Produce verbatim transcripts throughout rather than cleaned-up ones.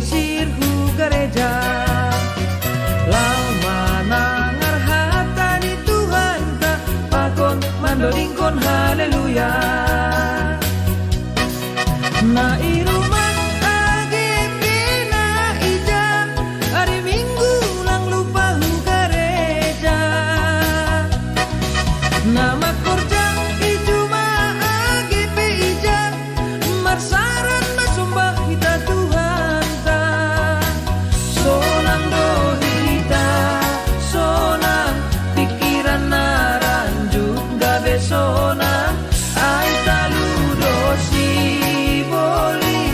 Sirhu gareja lao manangar hata ni Tuhanta, pakon mandodingkon haleluya. Na i rumah A G P na ija, ari Minggu lang lupa hu gareja. Na makorja i juma A G P ija, marsaran masomba hita Tuhanta. Sonang do hita, sonang, pikiran na ranjuk gabe sonang, ai talu do si boli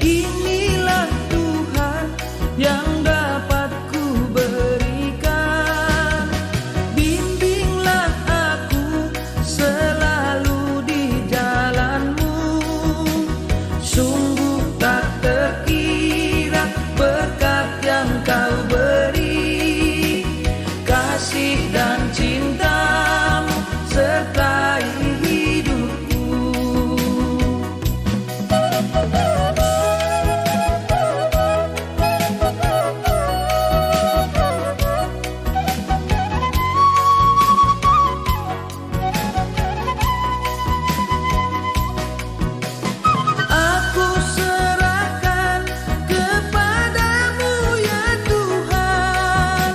Inilah Tuhan yang dapat ku berikan. Bimbinglah aku selalu di jalanmu. Sungguh tak terkira berkat yang kau beri. Kasih dan cintamu sertai hidupku. Aku serahkan kepadamu, ya Tuhan,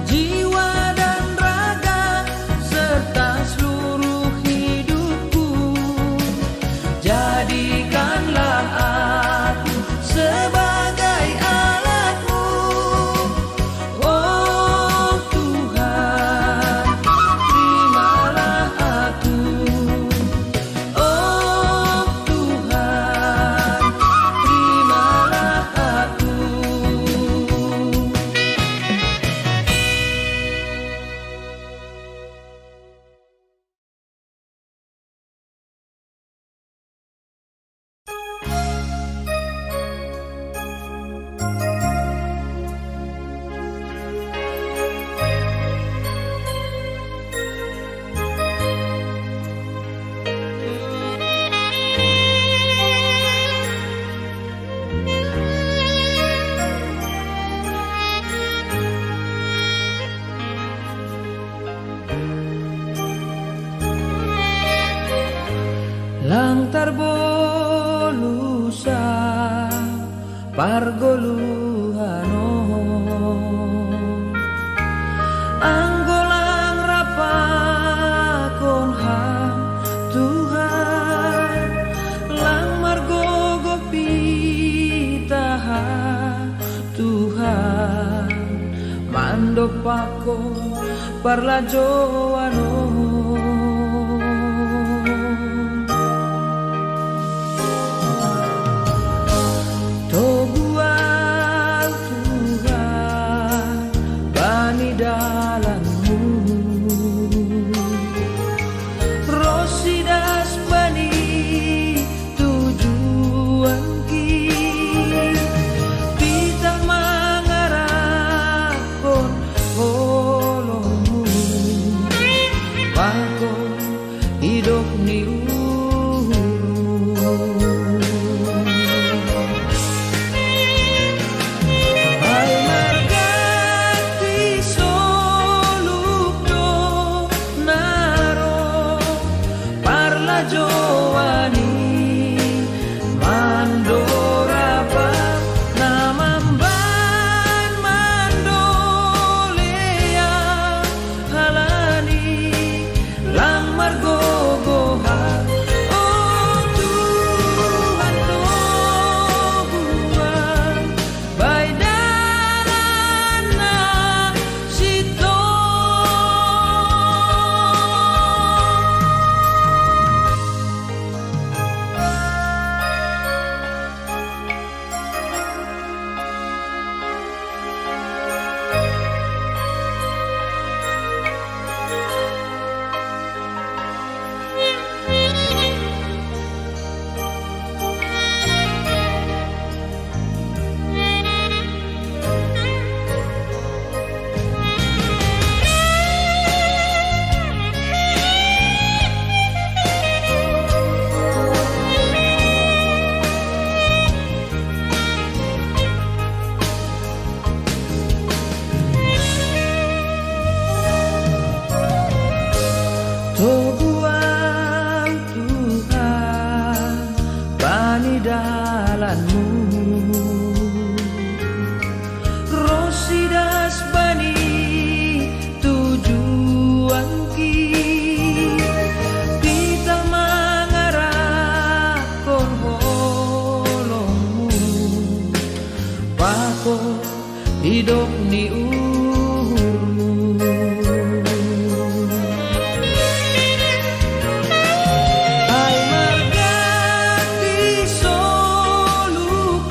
jiwa dan raga serta seluruh hidupku. Jadikanlah aku sebagai alatmu. Oh Tuhan, terimalah aku. Oh Tuhan, terimalah aku. Lang tarbolusa pargoluhan on. Anggo lang rapakon Ham Tuhan, lang margogoh pita Ham Tuhan, mandompakkon parlajouan on. Tobu Ahu Tuhan bani dalanMu, ros idas bani tujuanki. Pitah mangaraphon holongMu, pakon idop ni uhurMu. Ai marganti solup do na ro parlajouan i, mandorapa na mambahen mandolea, halani lang margogoh Ham, o Tuhan, tobu Ham bahen dalan na sintong. Tobu Ahu Tuhan bani dalanMu, ros idas bani tujuanki. Pitah mangaraphon holongMu, pakon idop ni uhurMu. Ai marganti solup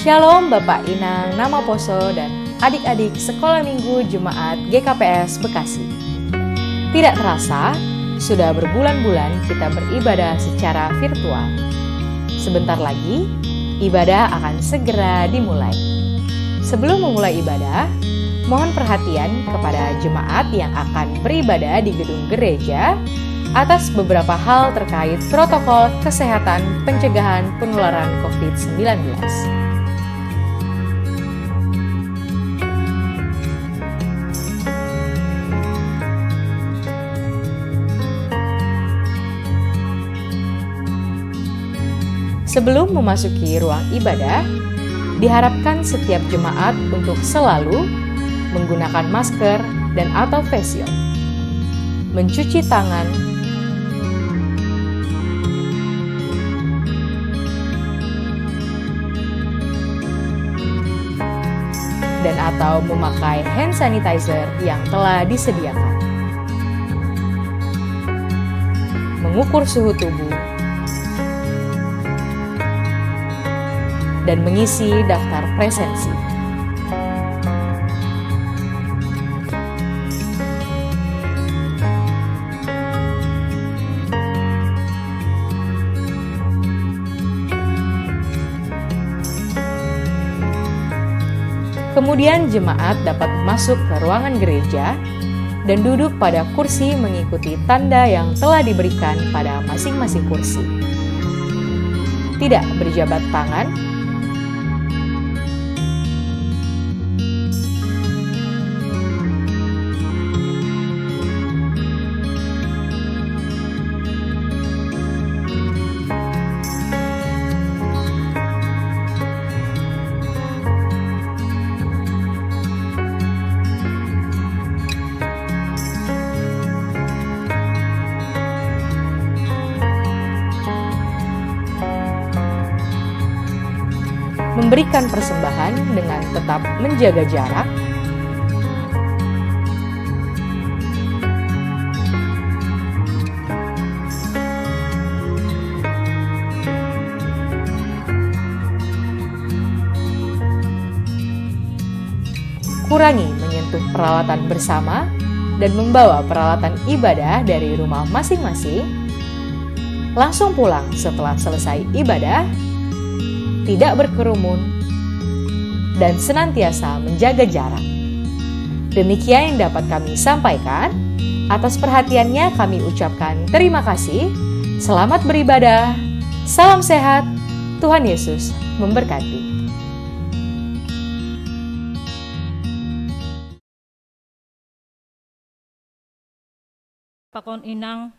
Shalom Bapak Inang Namaposo dan adik-adik Sekolah Minggu Jemaat G K P S Bekasi. Tidak terasa, sudah berbulan-bulan kita beribadah secara virtual. Sebentar lagi, ibadah akan segera dimulai. Sebelum memulai ibadah, mohon perhatian kepada jemaat yang akan beribadah di gedung gereja atas beberapa hal terkait protokol kesehatan pencegahan penularan covid sembilan belas. Sebelum memasuki ruang ibadah, diharapkan setiap jemaat untuk selalu menggunakan masker dan atau face shield, mencuci tangan, dan atau memakai hand sanitizer yang telah disediakan. Mengukur suhu tubuh dan mengisi daftar presensi. Kemudian jemaat dapat masuk ke ruangan gereja dan duduk pada kursi mengikuti tanda yang telah diberikan pada masing-masing kursi. Tidak berjabat tangan, memberikan persembahan dengan tetap menjaga jarak, kurangi menyentuh peralatan bersama dan membawa peralatan ibadah dari rumah masing-masing. Langsung pulang setelah selesai ibadah, tidak berkerumun, dan senantiasa menjaga jarak. Demikian yang dapat kami sampaikan. Atas perhatiannya kami ucapkan terima kasih. Selamat beribadah. Salam sehat. Tuhan Yesus memberkati. Pakon inang,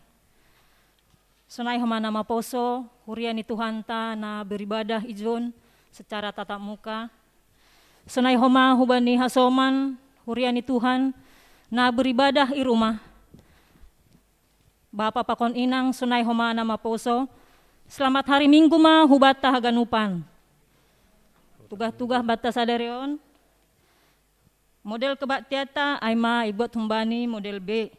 sonai homa namaposo, huria ni Tuhanta na beribadah ijon secara tatap muka. Sonai homa hubani hasoman, huria ni Tuhan na beribadah i rumah. Bapa pakon inang, sonai homa namaposo, selamat hari Minggu ma hubanta haganupan. Tugah-tugah banta sadari on, model kebaktianta ai ma ibuat humbani model B.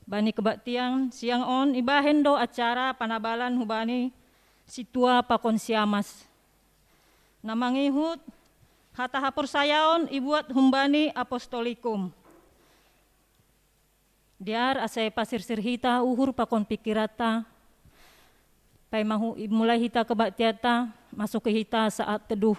Bani kebaktian siang on ibahen do acara panabalan hubani sintua pakon siamas na mangihut hata haporsayaon ibuat humbani Apostolikum. Dear, asa pasirsir hita uhur pakon pikiranta, paima mulai hita kebaktianta, masuki hita saat teduh.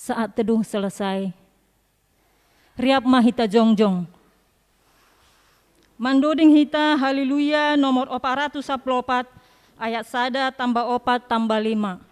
Saat teduh selesai, riap ma hita jongjong. Mandoding hita Haleluya nomor opat ratus sapuluh opat, ayat sada tambah opat tambah lima.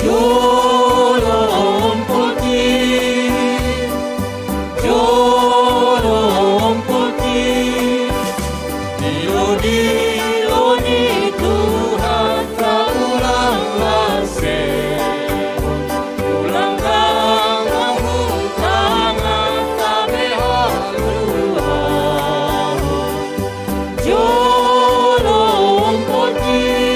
Jolo ompoti, jolo ompoti, dilo-dilo ni Tuhan ta ulang lasehon, ulang tangan, ulang tangan ta behaluhahon. Jolo ompoti.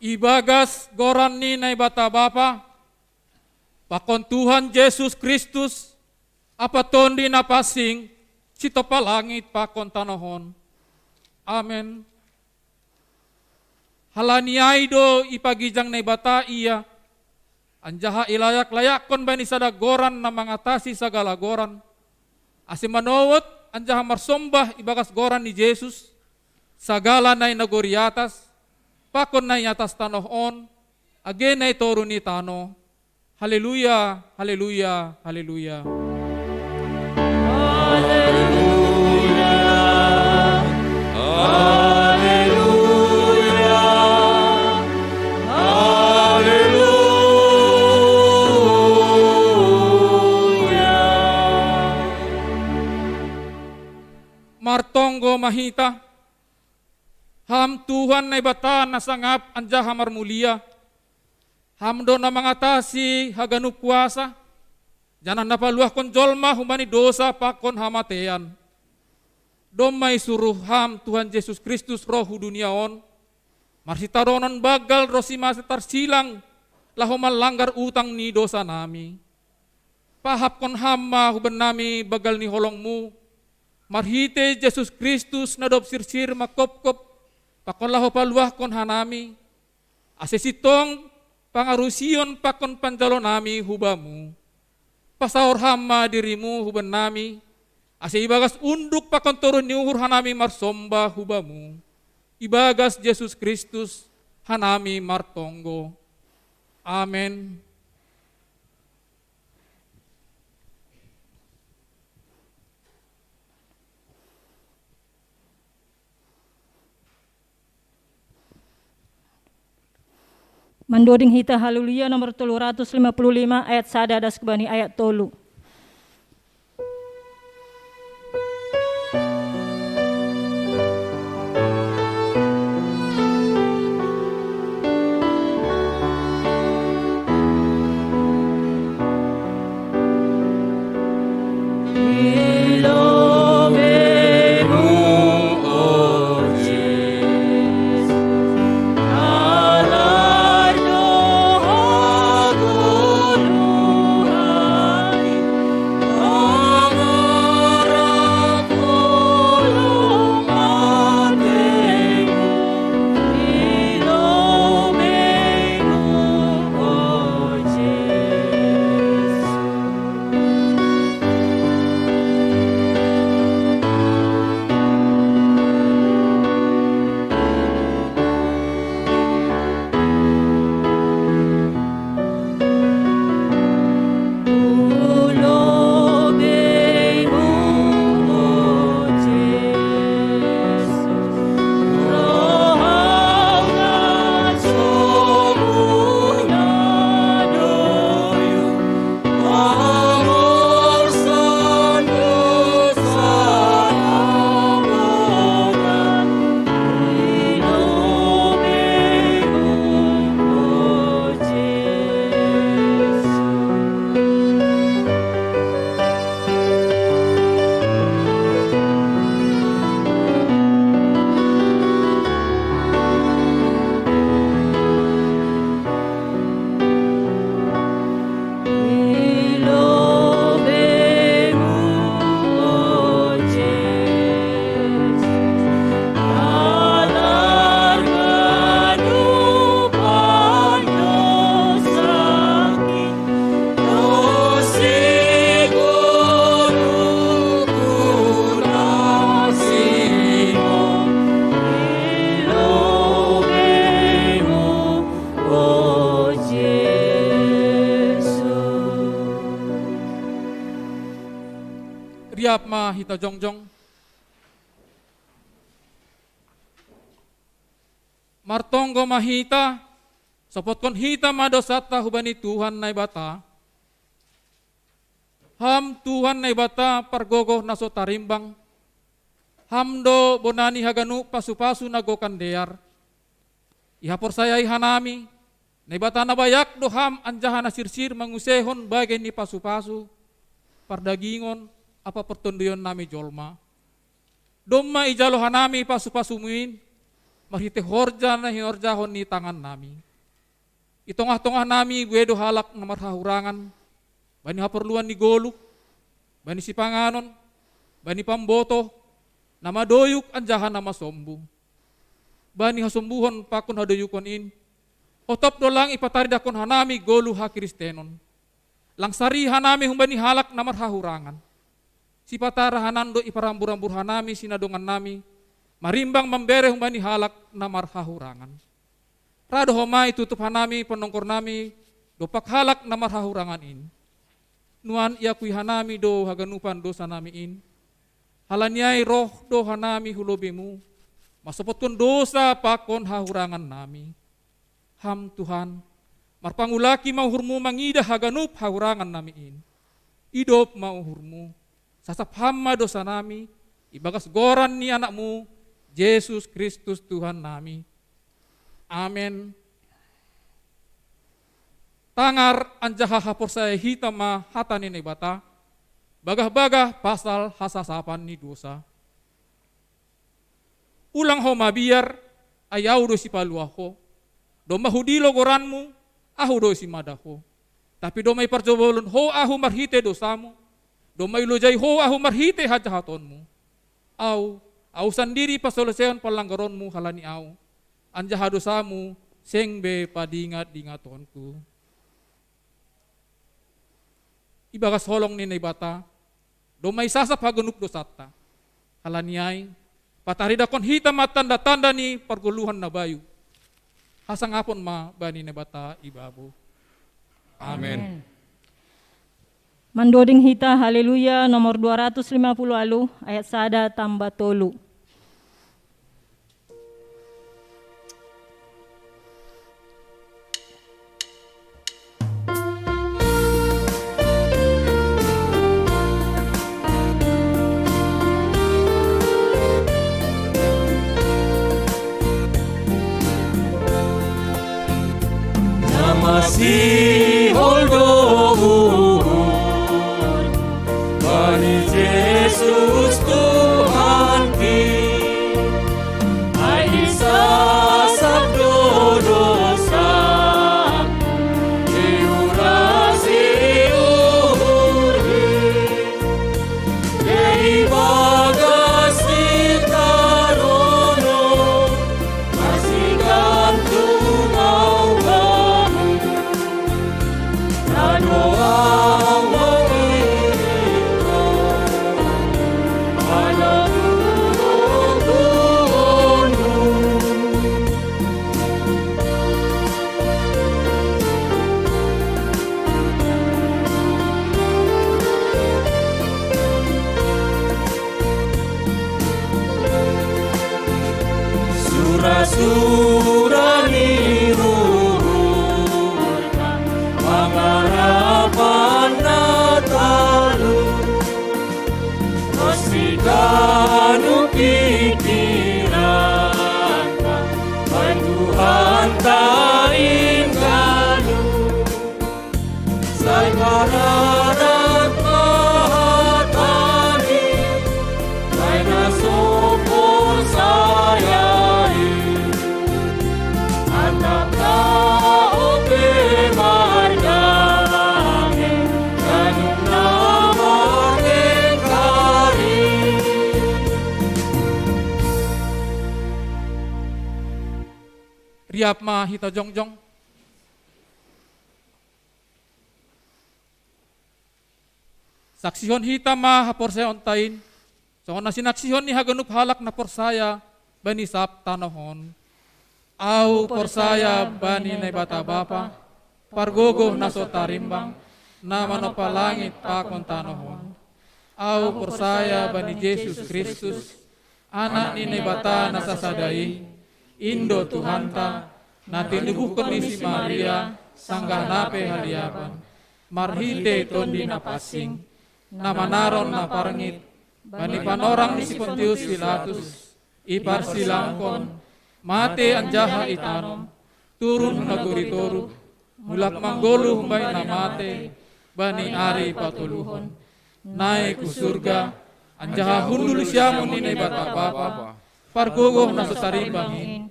Ibagas goran ni Naibata Bapa, pakon Tuhan Jesus Kristus, Ampa Tondi Na Pansing, sitopa langit pakon tanoh on. Amen. Halani ai do ipagijang Naibata Ia, anjaha ilayak-layakkon bani sada goran na mangatasi sagala goran, ase manowot anjaha marsombah ibagas goran ni Jesus, sagala na i nagori atas, pakon na i atas tanoh on, age na i toru ni tanoh. Haleluya, haleluya, haleluya. Haleluya, haleluya, haleluya. Martonggo ma hita. Ham Tuhan Naibata na sangap anjaha marmulia, Ham do na mangatasi haganup kuasa, janah na paluahkon jolma humbani dosa pakon hamatean. Domma isuruh Ham Tuhan Jesus Kristus roh hu dunia on, marsitadonon banggal ronsi mate tarsilang, laho manlanggar utang ni dosanami. Pahapkon Ham ma hu bennami banggal ni holong-Mu, marhitei Jesus Kristus na dob sirsir manghophop, pakon laho paluahkon hanami, ase sintong pangarusion pakon panjalonami hu Bamu. Pasaor Ham ma dirim-Mu hu bennami, ase ibagas unduk pakon toruh ni uhur hanami marsombah hu Bamu. Ibagas Jesus Kristus hanami martonggo. Amen. Mandoding hita Haleluya nomor tolu ratus lima puluh lima, ayat sada das hubani ayat tolu. Riap ma hita jongjong. Martonggo ma hita, sopotkon hita ma dosanta hubani Tuhan Naibata. Ham Tuhan Naibata pargogoh na so tarimbang, Ham do bona ni haganup pasupasu na gokan dear. Ihaporsayai hanami, Naibata na bayak do Ham anjaha na sirsir manguseihon bagei ni pasupasu, pardagingon, ampa partonduyon nami jolma. Domma ijalo hanami pasupasumu in, marhitei horja na hinorjahon ni tangannami. I tongah-tongah nami buei do halak na marhahurangan, bani haporluan ni goluh, bani sipanganon, bani pambotoh, na madoyuk anjaha na masombu. Bani hasombuhon pakon hadoyukon in, otop do lang ipataridahkon hanami goluh hakristenon. Lang sari hanami humbani halak na marhahurangan. Sipata rahanan do iparambur-ambur hanami sinadongannami, marimbang mambere humbani halak na marhahurangan. Ra do homa itutup hanami panongkornami dompak halak na marhahurangan in. Nuan iakui hanami do haganupan dosanami in. Halani ai roh do hanami hu lobeimu, masopotkon dosa pakon hahurangannami. Ham Tuhan, marpangulaki ma uhurmu mangidah haganup hahurangannami in. Idop ma uhurmu, sasap Ham ma dosanami, ibagas goran ni Anakmu, Jesus Kristus Tuhannami. Amen. Tangar anjaha haporsayai hita ma hata ni Naibata, bagah-bagah pasal hasasapan ni dosa. Ulang ho mabiar, ai Ahu do sipaluah ho. Domma hudilo goranmu, Ahu do simadah ho. Tapi domma iparjobolon ho Ahu marhitei dosamu, domma ilojai ho Ahu marhitei hajahatonmu. Ahu, Ahu sandiri pasoloseihon panlanggaronmu halani Ahu, anjaha dosamu seng be padingat-dingatonku. Ibagas holong ni Naibata, domma isasap haganup dosanta. Halani ai, pataridahkon hita ma tanda-tanda ni pargoluhan na bayu. Hasangapon ma bani Naibata ibabo. Amen. Mandoding hita Haleluya nomor dua ratus lima puluh alu, ayat sada tamba tolu. Na masihol do uhur bani Jesus Tuhanki, ai isasap do dosa, iurasi uhurhi. Sura-sura ni uhurta, pangarapan na talu. Ros haganup pikiranka, bahen Tuhanta in ganup. Sai mararat ma hatami, sai na so porsaya i. Antap na ope mardame, ganup na marengkari. Riap ma hita jongjong. Saksihon hita ma haporsayaonta in, songon na sinaksihon ni haganup halak na porsaya bani sab tanoh on. Ahu porsaya bani Naibata Bapa, pargogoh na so tarimbang, na manompa langit pakon tanoh on. Ahu porsaya bani Jesus Kristus, Anak ni Naibata na sasada i, Indo Tuhanta, na tinubuhkon ni si Maria sanggah na pe haliapan, marhitei Tondi Napansing, na manaron na parngit bani panorang ni si Pontius Pilatus, iparsilangkon, mate anjaha itanom, turun hu nagori toruh, mulak manggoluh humbani na mate bani ari patoluhon. Naik hu surga, anjaha hundul siamun ni Naibata Bapa, pargogoh na so tarimbang in.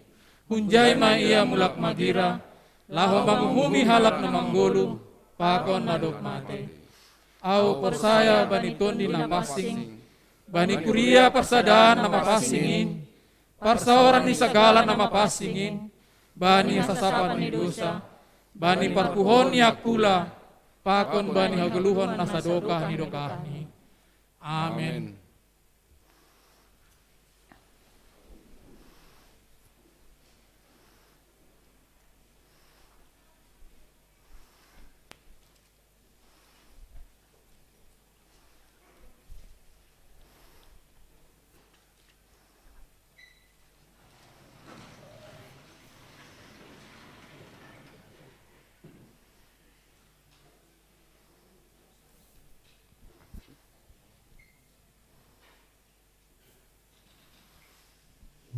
Hunjai ma ia mulak magira, laho manguhumi halak na manggoluh pakon na dob mate. Ahu porsaya bani Tondi Napansing, bani kuria parsadaan na mapansing in, parsaoran ni sagala na mapansing in, bani hasasapan ni dosa, bani parpuhoon ni angkula, pakon bani hagoluhon na sadokah ni dokahni. Amen.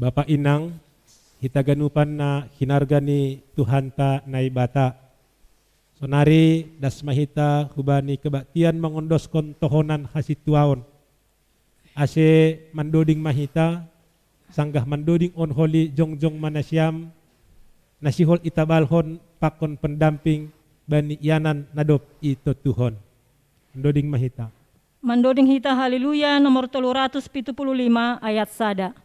Bapa inang, hita ganupan na hinarga ni Tuhanta Naibata. Sonari das ma hita hubani kebaktian mangondoskon tohonan hasintuaon. Ase mandoding ma hita, sanggah mandoding on holi jongjong ma nasiam, na sihol itabalhon pakon pendamping bani ianan na dob itontuhon. Mandoding ma hita. Mandoding hita Haleluya nomor tolu ratus pitu puluh lima ayat sada.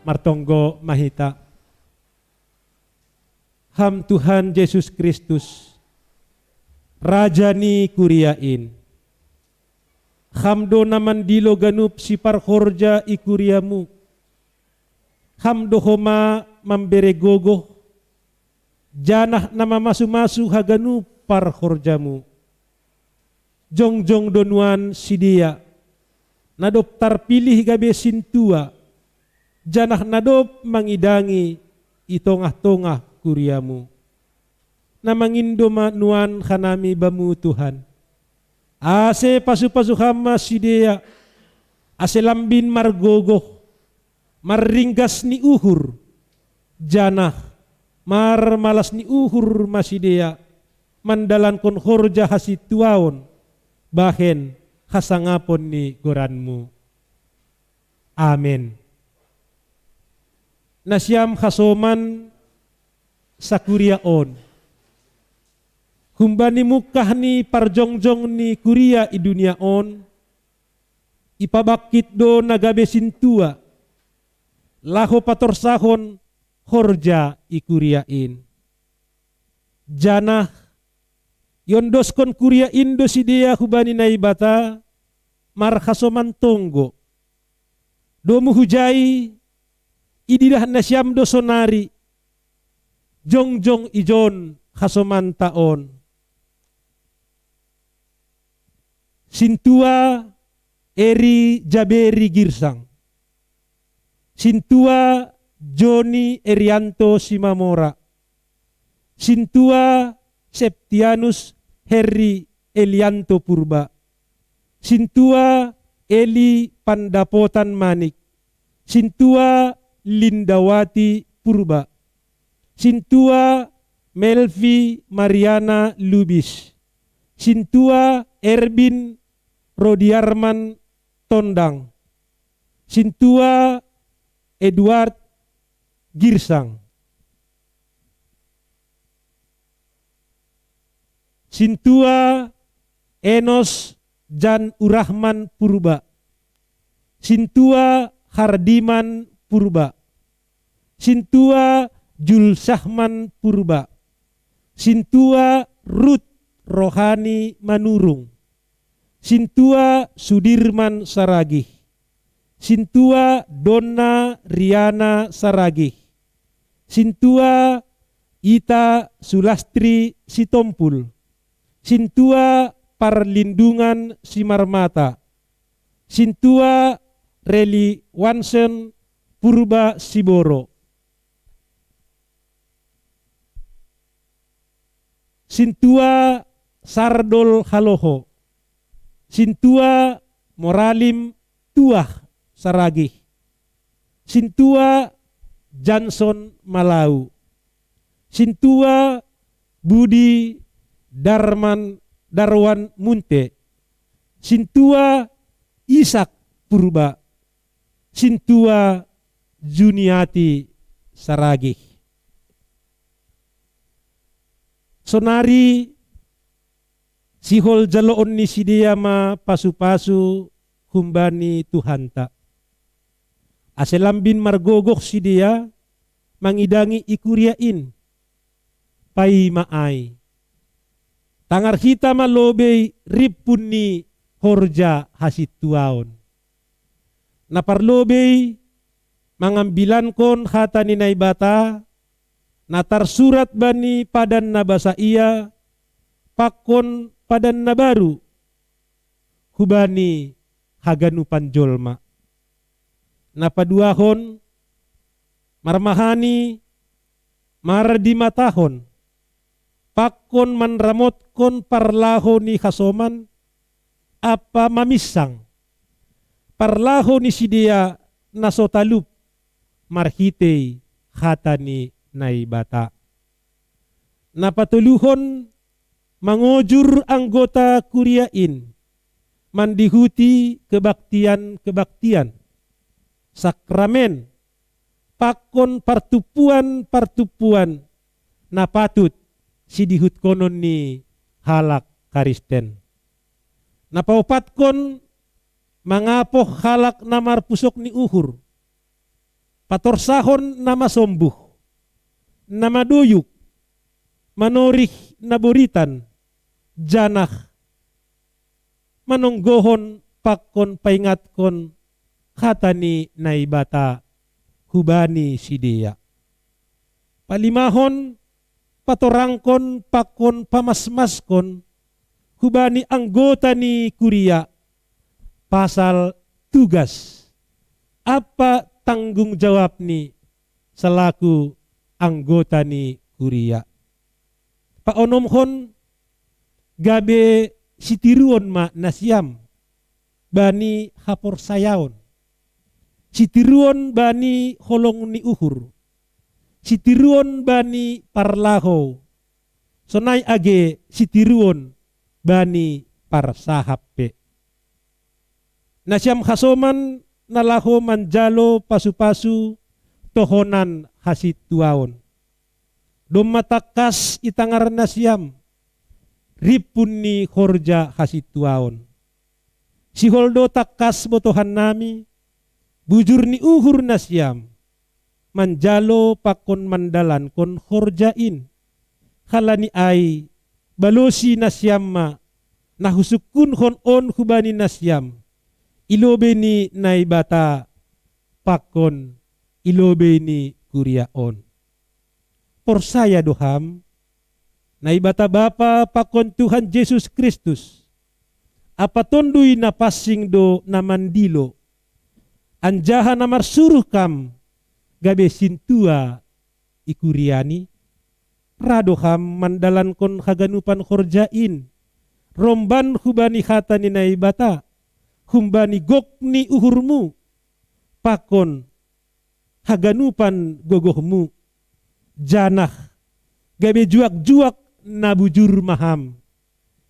Martonggo ma hita. Ham Tuhan Jesus Kristus, Raja ni kuria in. Ham do na mandilo ganup siparhorja i kuriamu. Ham do homa mambere gogoh, janah na mamasu-masu haganup parhorjamu. Jongjong do nuan sidea, na dob tarpilih gabe sintua, janah na dob mangidangi i tongah-tongah kuriamu. Na mangindo ma nuan hanami bamu Tuhan. Ase pasu-pasu ham ma sidea, ase lambin margogoh, marringgas ni uhur, janah marmalas ni uhur ma sidea, mandalankon horja hasintuaon, bahen hasangapon ni goranmu. Amen. Nasiam hasoman sakuria on. Humbani mungkah ni parjongjong ni kuria i dunia on, ipabangkit do na gabe sintua, laho patorsahon horja i kuria in. Janah iondoskon kuria in do sidea hubani Naibata, marhasoman tonggo. Domu hujai, ididah nasiam do sonari, jongjong ijon hasomanta on. Sintua Eri Jaberi Girsang. Sintua Joni Erianto Simamora. Sintua Septianus Heri Elianto Purba. Sintua Eli Pandapotan Manik. Sintua Lindawati Purba. Sintua Melvi Mariana Lubis. Sintua Erbin Rodiarman Tondang. Sintua Edward Girsang. Sintua Enos Jan Urahman Purba. Sintua Hardiman Purba. Sintua Jul Sahman Purba. Sintua Ruth Rohani Manurung. Sintua Sudirman Saragih. Sintua Donna Riana Saragih. Sintua Ita Sulastri Sitompul. Sintua Parlindungan Simarmata. Sintua Reli Wansen Purba Siboro. Sintua Sardol Haloho. Sintua Moralim Tuah Saragih. Sintua Janson Malau. Sintua Budi Darman Darwan Munte. Sintua Isak Purba. Sintua Juniati Saragih. Sonari sihol jaloon ni sidea ma pasu-pasu humbani Tuhanta. Ase lambin margogoh sidea mangidangi i kuria in. Paima ai. Tangar hita ma lobei rimpun ni horja hasintuaon. Na parlobei mangambilankon hata ni Naibata, na tarsurat bani padan na basa ia, pakon padan na baru, hubani haganupan jolma. Na paduahon, marmahani, mardimatahon, pakon manramotkon parlaho ni hasoman, ampa maminsang parlaho ni sidea na so talup marhitei hata ni Naibata. Na patoluhon, mangojur anggota kuria in mandihuti kebaktian-kebaktian, sakramen, pakon partumpuan-partumpuan na patut sidihutkonon ni halak Kristen. Na paopatkon, mangapoh halak na marpusok ni uhur, patorsahon na masombuh, na madoyuk, manorih na boritan, janah manonggohon pakon paingatkon hata ni Naibata hubani sidea. Palimahon, patorangkon pakon pamasmaskon hubani anggota ni kuria pasal tugas ampa tanggung jawabni selaku anggota ni kuria. Paonomhon, gabe sitiruon ma nasiam bani haporsayaon, sitiruon bani holong ni uhur, sitiruon bani parlahou, sonai age sitiruon bani parsahap pe. Nasiam hasoman na laho manjalo pasu-pasu tohonan hasintuaon. Domma tangkas i tangar nasiam rimpun ni horja hasintuaon. Sihol do tangkas botohannami, bujur ni uhur nasiam manjalo pakon mandalankon horja in. Halani ai, balosi nasiam ma na husungkunhon on hubani nasiam i lobei ni Naibata pakon i lobei ni kuria on. Porsaya do ham, Naibata Bapa pakon Tuhan Jesus Kristus, ampa Tonduy Napansing do na mandilo, anjaha na marsuruh kam gabe sintua i kuriani? Ra do ham mandalankon haganupan horja in, romban hubani hata ni Naibata, humbani gok ni uhurmu, pakon haganupan gogohmu, janah gabe juak-juak na bujur ma ham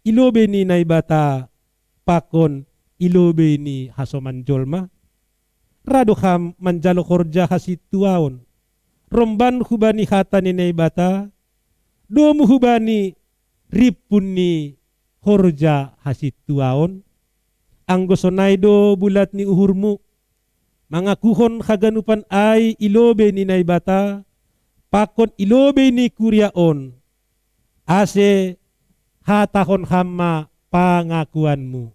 i lobei ni Naibata pakon i lobei ni hasoman jolma? ra do ham manjalo horja hasintuaon. Romban hubani hata ni Naibata, domu hubani rimpun ni horja hasintuaon. Anggo sonai do bulat ni uhurmu, mangakuhon haganupan ai i lobei ni Naibata, pakon i lobei ni kuria on, ase hatahon ham ma pangakuanmu.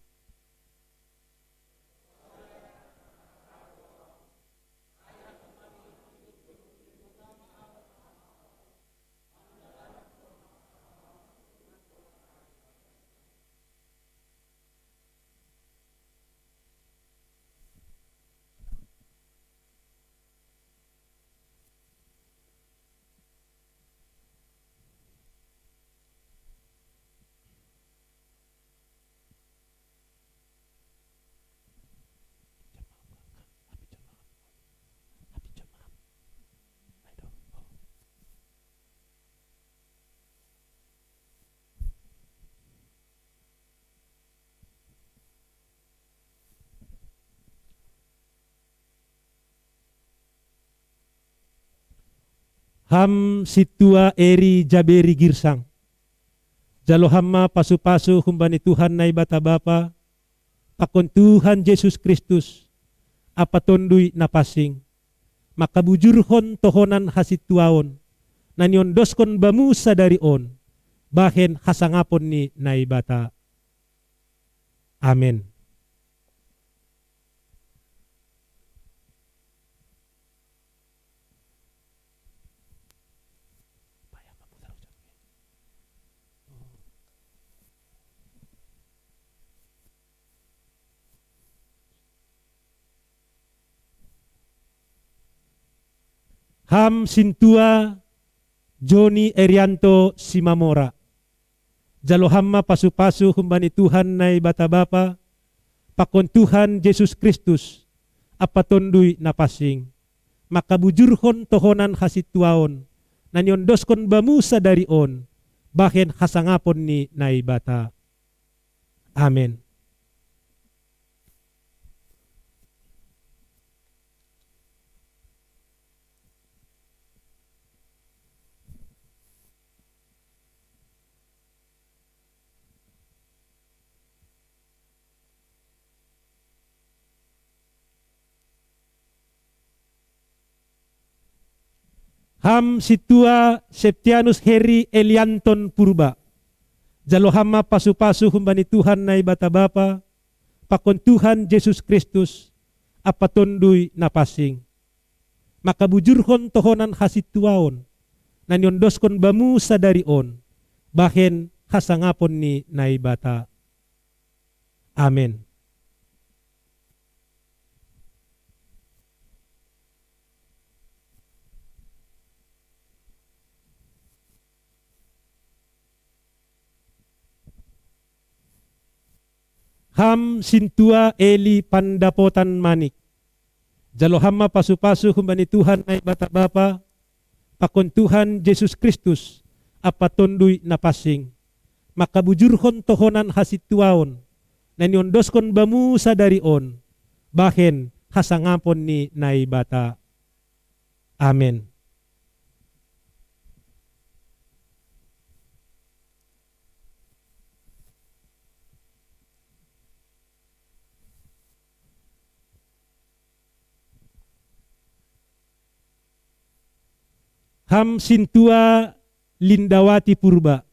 Ham sintua Eri Jaberi Girsang, jalo ham ma pasu-pasu humbani Tuhan Naibata Bapa, pakon Tuhan Jesus Kristus, ampa Tonduy Napansing, mangkabujurhon tohonan hasintuaon, na niondoskon bamu sadari on, bahen hasangapon ni Naibata. Amen. Ham sintua Joni Erianto Simamora, jalo ham ma pasu-pasu humbani Tuhan Naibata Bapa, pakon Tuhan Jesus Kristus, ampa Tonduy Napansing, mangkabujurhon tohonan hasintuaon, na niondoskon bamu sadari on, bahen hasangapon ni Naibata. Amen. Ham sintua Septianus Heri Elianton Purba, jalo ham ma pasu-pasu humbani Tuhan Naibata Bapa, pakon Tuhan Jesus Kristus, ampa Tonduy Napansing, mangkabujurhon tohonan hasintuaon, na niondoskon bamu sadari on, bahen hasangapon ni Naibata. Amen. Ham sintua Eli Pandapotan Manik, jalo ham ma pasu-pasu humbani Tuhan Naibata Bapa, pakon Tuhan Jesus Kristus, ampa Tonduy Napansing, mangkabujurhon tohonan hasintuaon, na niondoskon bamu sadari on, bahen hasangapon ni Naibata. Amen. Ham sintua Lindawati Purba,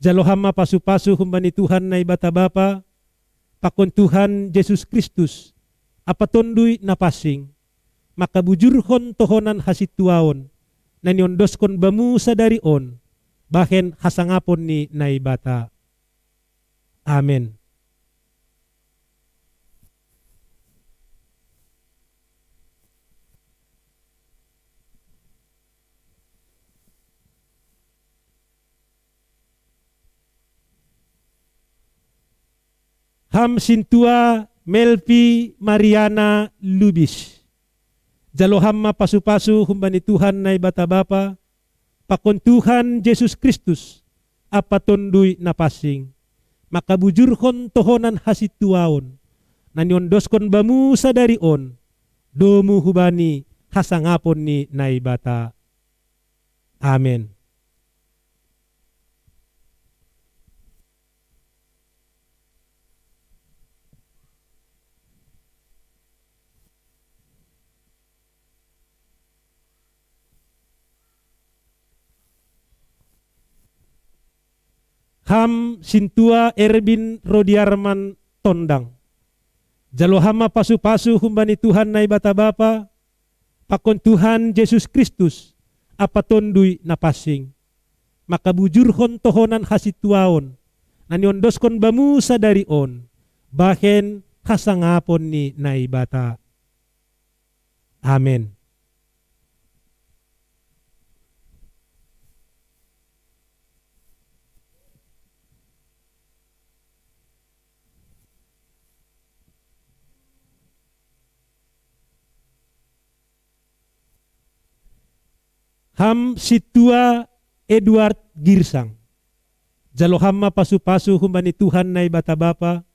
jalo ham ma pasu-pasu humbani Tuhan Naibata Bapa, pakon Tuhan Jesus Kristus, ampa Tonduy Napansing, mangkabujurhon tohonan hasintuaon, na niondoskon bamu sadari on, bahen hasangapon ni Naibata. Amen. Ham sintua Melpi Mariana Lubis, jalo ham ma pasu-pasu humbani Tuhan Naibata Bapa, pakon Tuhan Jesus Kristus, ampa Tonduy Napansing, mangkabujurhon tohonan hasintuaon, na niondoskon bamu sadari on, domu hubani hasangapon ni Naibata. Amen. Ham sintua Erbin Rodiarman tondang. Jalo ham ma pasu-pasu humbani Tuhan Naibata Bapa, pakon Tuhan Jesus Kristus, ampa Tonduy Napansing. Mangkabujurhon tohonan hasintuaon, na niondoskon bamu sadari on, bahen hasangapon ni Naibata. Amen. Ham sintua Edward Girsang. Jalo ham ma pasu-pasu humbani Tuhan Naibata Bapa,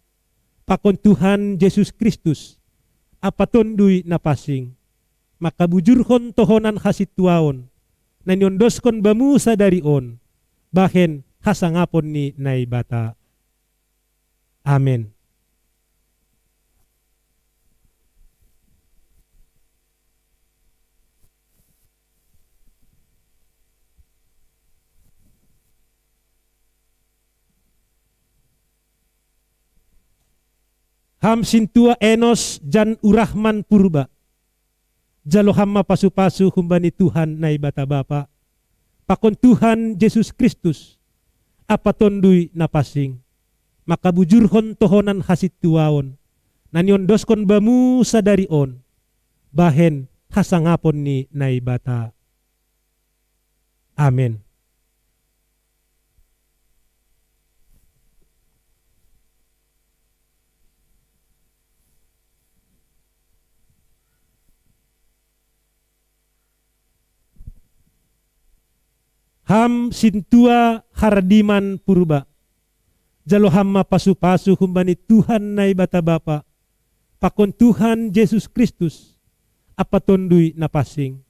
pakon Tuhan Jesus Kristus, ampa Tonduy Napansing, mangkabujurhon tohonan hasintuaon, na niondoskon bamu sadari on, bahen hasangapon ni Naibata. Amen. Ham sintua Enos Jan Urahman Purba. Jalo ham ma pasu-pasu humbani Tuhan Naibata Bapa, pakon Tuhan Jesus Kristus, ampa Tonduy Napansing, mangkabujurhon tohonan hasintuaon, na niondoskon bamu sadari on, bahen hasangapon ni Naibata. Amen. Ham sintua Hardiman Purba. Jalo ham ma pasu-pasu humbani Tuhan Naibata Bapa, pakon Tuhan Jesus Kristus, ampa Tonduy Napansing,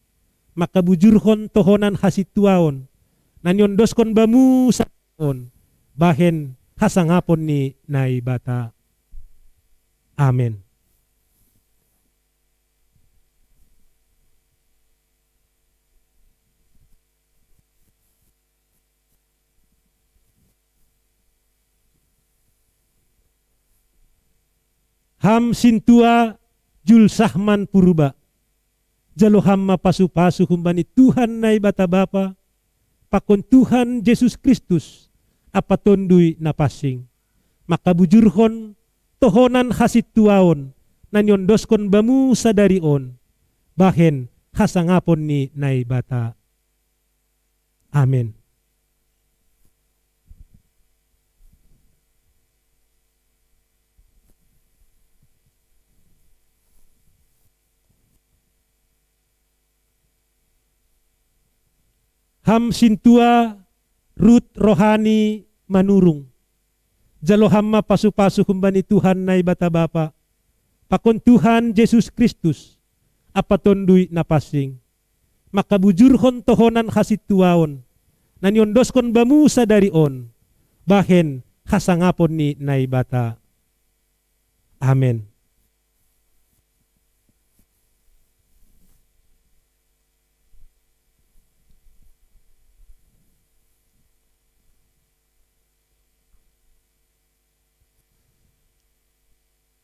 mangkabujurhon tohonan hasintuaon, na niondoskon bamu sadari on, bahen hasangapon ni Naibata. Amen. Ham sintua Julsahman Purba. Jalo ham ma pasu-pasu humbani Tuhan Naibata Bapa, pakon Tuhan Jesus Kristus, ampa Tonduy Napansing, mangkabujurhon tohonan hasintuaon, na niondoskon bamu sadari on, bahen hasangapon ni Naibata. Amen. Ham sintua Rut Rohani Manurung. Jalo ham ma pasu-pasu humbani Tuhan Naibata Bapa, pakon Tuhan Jesus Kristus, ampa Tonduy Napansing, mangkabujurhon tohonan hasintuaon, na niondoskon bamu sadari on, bahen hasangapon ni Naibata. Amen.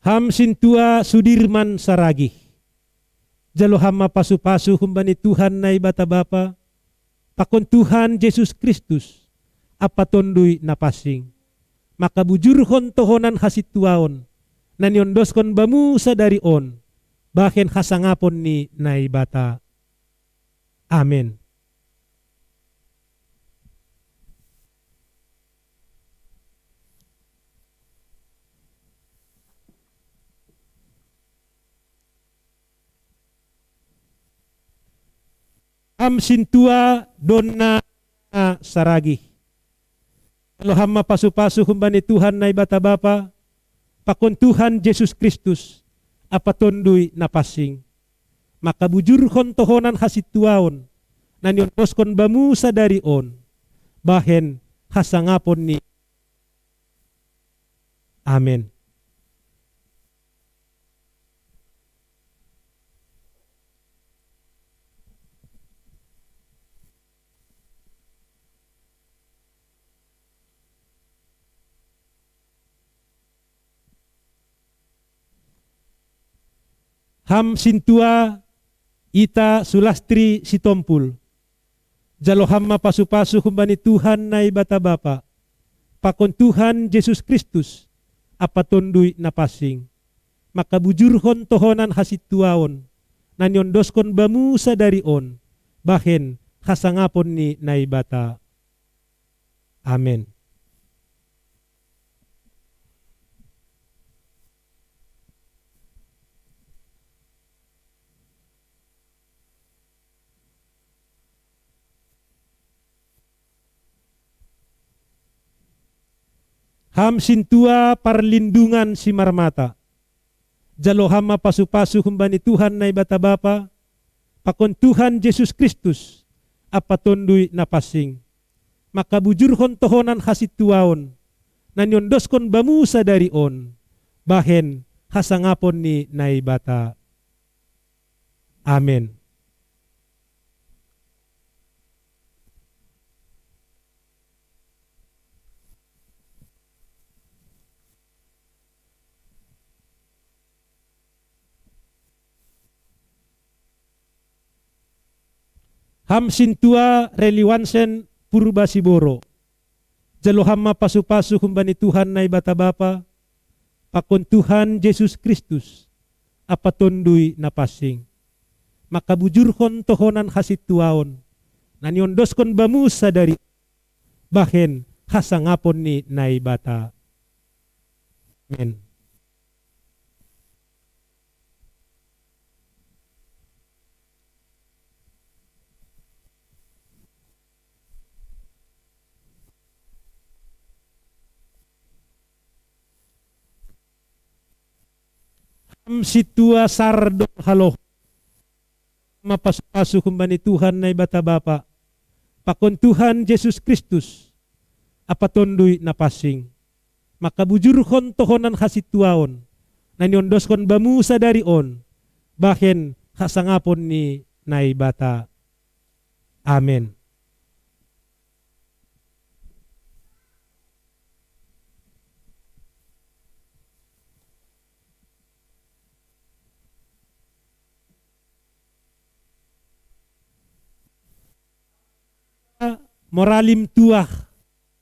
Ham sintua Sudirman Saragih. Jalo ham ma pasu-pasu humbani Tuhan Naibata Bapa, pakon Tuhan Jesus Kristus, ampa Tonduy Napansing, mangkabujurhon tohonan hasintuaon, na niondoskon bamu sadari on, bahen hasangapon ni Naibata. Amen. Ham sintua Donna Saragih. Jalo ham ma pasu-pasu humbani Tuhan Naibata Bapa, pakon Tuhan Jesus Kristus, ampa Tonduy Napansing, Makabujurhon tohonan hasintuaon na niondoskon bamu sadari on, bahen hasangapon ni. Amen. Ham sintua, ita Sulastri Sitompul. Jalo ham ma pasu-pasu humbani Tuhan Naibata Bapa, pakon Tuhan Jesus Kristus, ampa Tonduy Napansing. Makabujurhon tohonan hasintuaon na niondoskon bamu sadari on, bahen hasangapon ni Naibata. Amen. Ham sintua parlindungan simarmata. Jalo ham ma pasu-pasu humbani Tuhan Naibata Bapa, pakon Tuhan Jesus Kristus, ampa Tonduy Napansing. Makabujurhon tohonan hasintuaon na niondoskon bamu sadari on, bahen hasangapon ni Naibata. Amen. Ham sintua Reliwansen Purba Siboro. Jalo ham ma pasu-pasu humbani Tuhan Naibata Bapa, pakon Tuhan Jesus Kristus, ampa Tonduy Napansing. Makabujurhon tohonan hasintuaon na niondoskon bamu sadari, bahen hasangapon ni Naibata. Amen. Ham sintua sardol halo ma pasu-pasu humbani Tuhan Naibata Bapa, pakon Tuhan Jesus Kristus, ampa Tonduy Napansing. Makabujurhon tohonan hasintuaon na niondoskon bamu sadari on, bahen hasangapon ni Naibata. Amen. Moralim tuah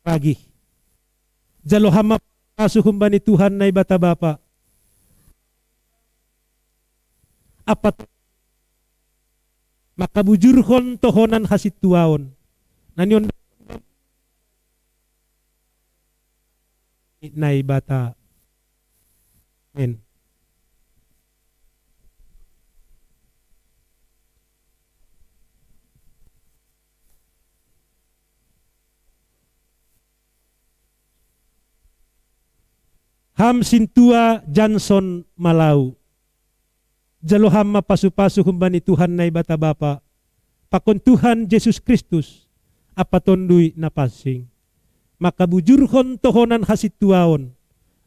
ragi. Jalo ham ma pasu humbani Tuhan Naibata Bapa, ampa makabujurhon tohonan hasintuaon na niondoskon Naibata. Amen. Ham sintua Janson Malau. Jalo ham ma pasu-pasu humbani Tuhan Naibata Bapa, pakon Tuhan Jesus Kristus, ampa Tonduy Napansing. Makabujurhon tohonan hasintuaon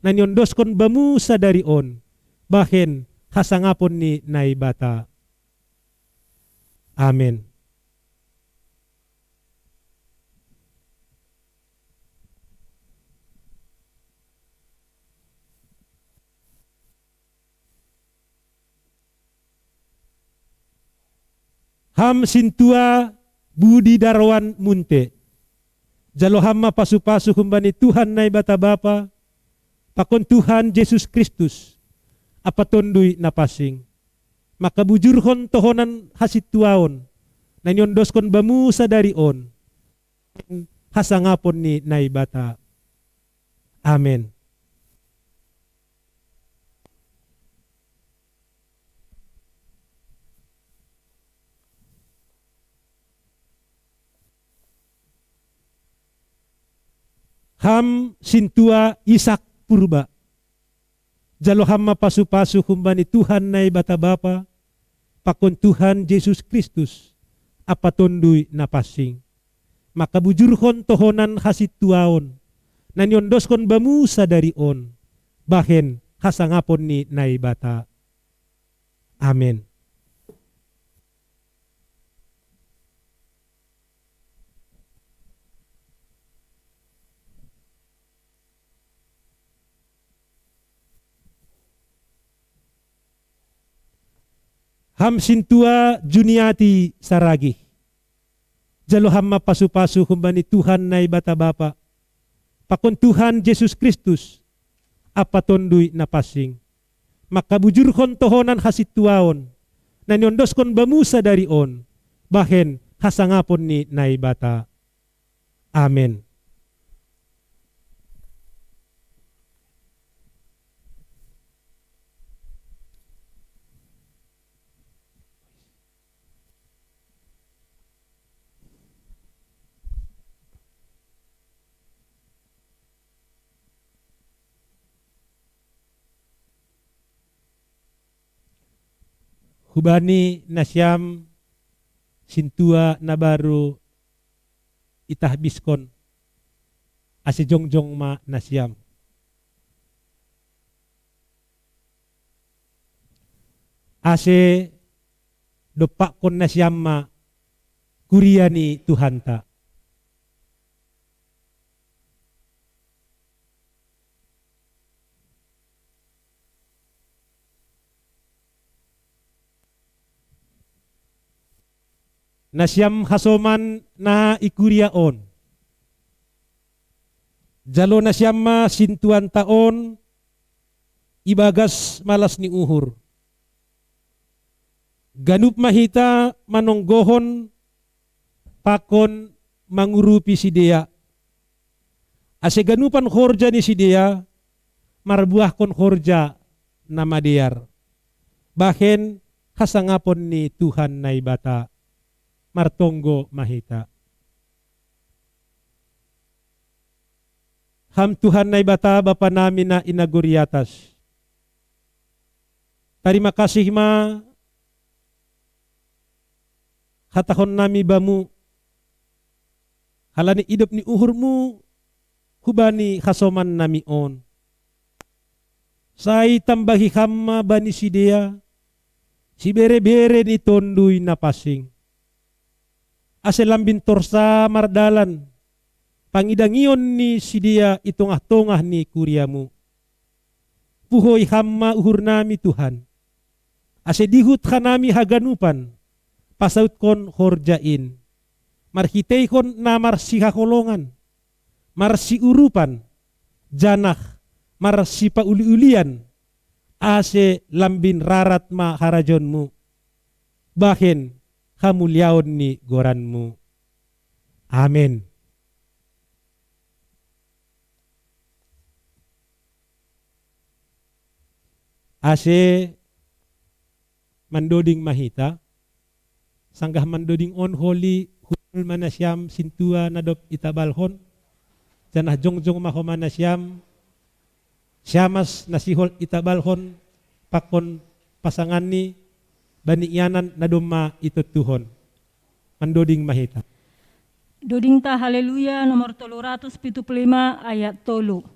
na niondoskon bamu sadari on, bahen hasangapon ni Naibata. Amen. Ham sintua Budi Darwan Munte. Jalo ham ma pasu-pasu humbani Tuhan Naibata Bapa, pakon Tuhan Jesus Kristus, ampa Tonduy Napansing. Makabujurhon tohonan hasintuaon na niondoskon bamu sadari on, hasangapon ni Naibata. Amen. Ham sintua Isak Purba. Jalo ham ma pasu-pasu humbani Tuhan Naibata Bapa, pakon Tuhan Jesus Kristus, ampa Tonduy Napansing, mangkabujurhon tohonan hasintuaon, na niondoskon bamu sadari on, bahen hasangapon ni Naibata. Amen. Ham sintua Juniati Saragih. Jalo ham ma pasu-pasu humbani Tuhan Naibata Bapa, pakon Tuhan Jesus Kristus, ampa Tonduy Napansing, mangkabujurhon tohonan hasintuaon, na niondoskon bamu sadari on, bahen hasangapon ni Naibata. Amen. Hubani nasiam sintua na baru itahbiskon, ase jongjong ma nasiam. Ase dompakkon nasiam ma kuria ni Tuhanta. Nasiam hasoman na i kuria on, jalo nasiam ma sintuanta on ibagas malas ni uhur. Ganup ma hita manonggohon pakon mangurupi sidea, ase ganupan horja ni sidea marbuahkon horja na madear, bahen hasangapon ni Tuhan Naibata. Martonggo ma hita. Ham Tuhan Naibata, Bapa nami na i nagori atas, tarima kasih ma hatahon nami Bamu, halani idop ni uhurMu hubani hasoman nami on. Sai tambahi Ham ma bani sidea sibere-bere ni Tonduy Napansing, ase lambin torsa mardalan pangidangion ni sidea i tongah-tongah ni kuria-Mu. Puhoi Ham ma uhur nami, Tuhan, ase dihut hanami haganupan pasautkon horja in, marhiteihon na marsihaholongan, marsiurupan, janah marsipauli-ulian, ase lambin rarat ma harajaon-Mu, bahen hamuliaon ni goran-Mu. Amen. Ase mandoding ma hita, sanggah mandoding on holi, hundul ma nasiam sintua na dob itabalhon, janah jongjong ma homa nasiam siamas na sihol itabalhon pakon pasanganni bani ianan na domma itontuhon. Mandoding ma hita. Dodingta Haleluya nomor tolu ratus pitu puluh lima ayat tolu.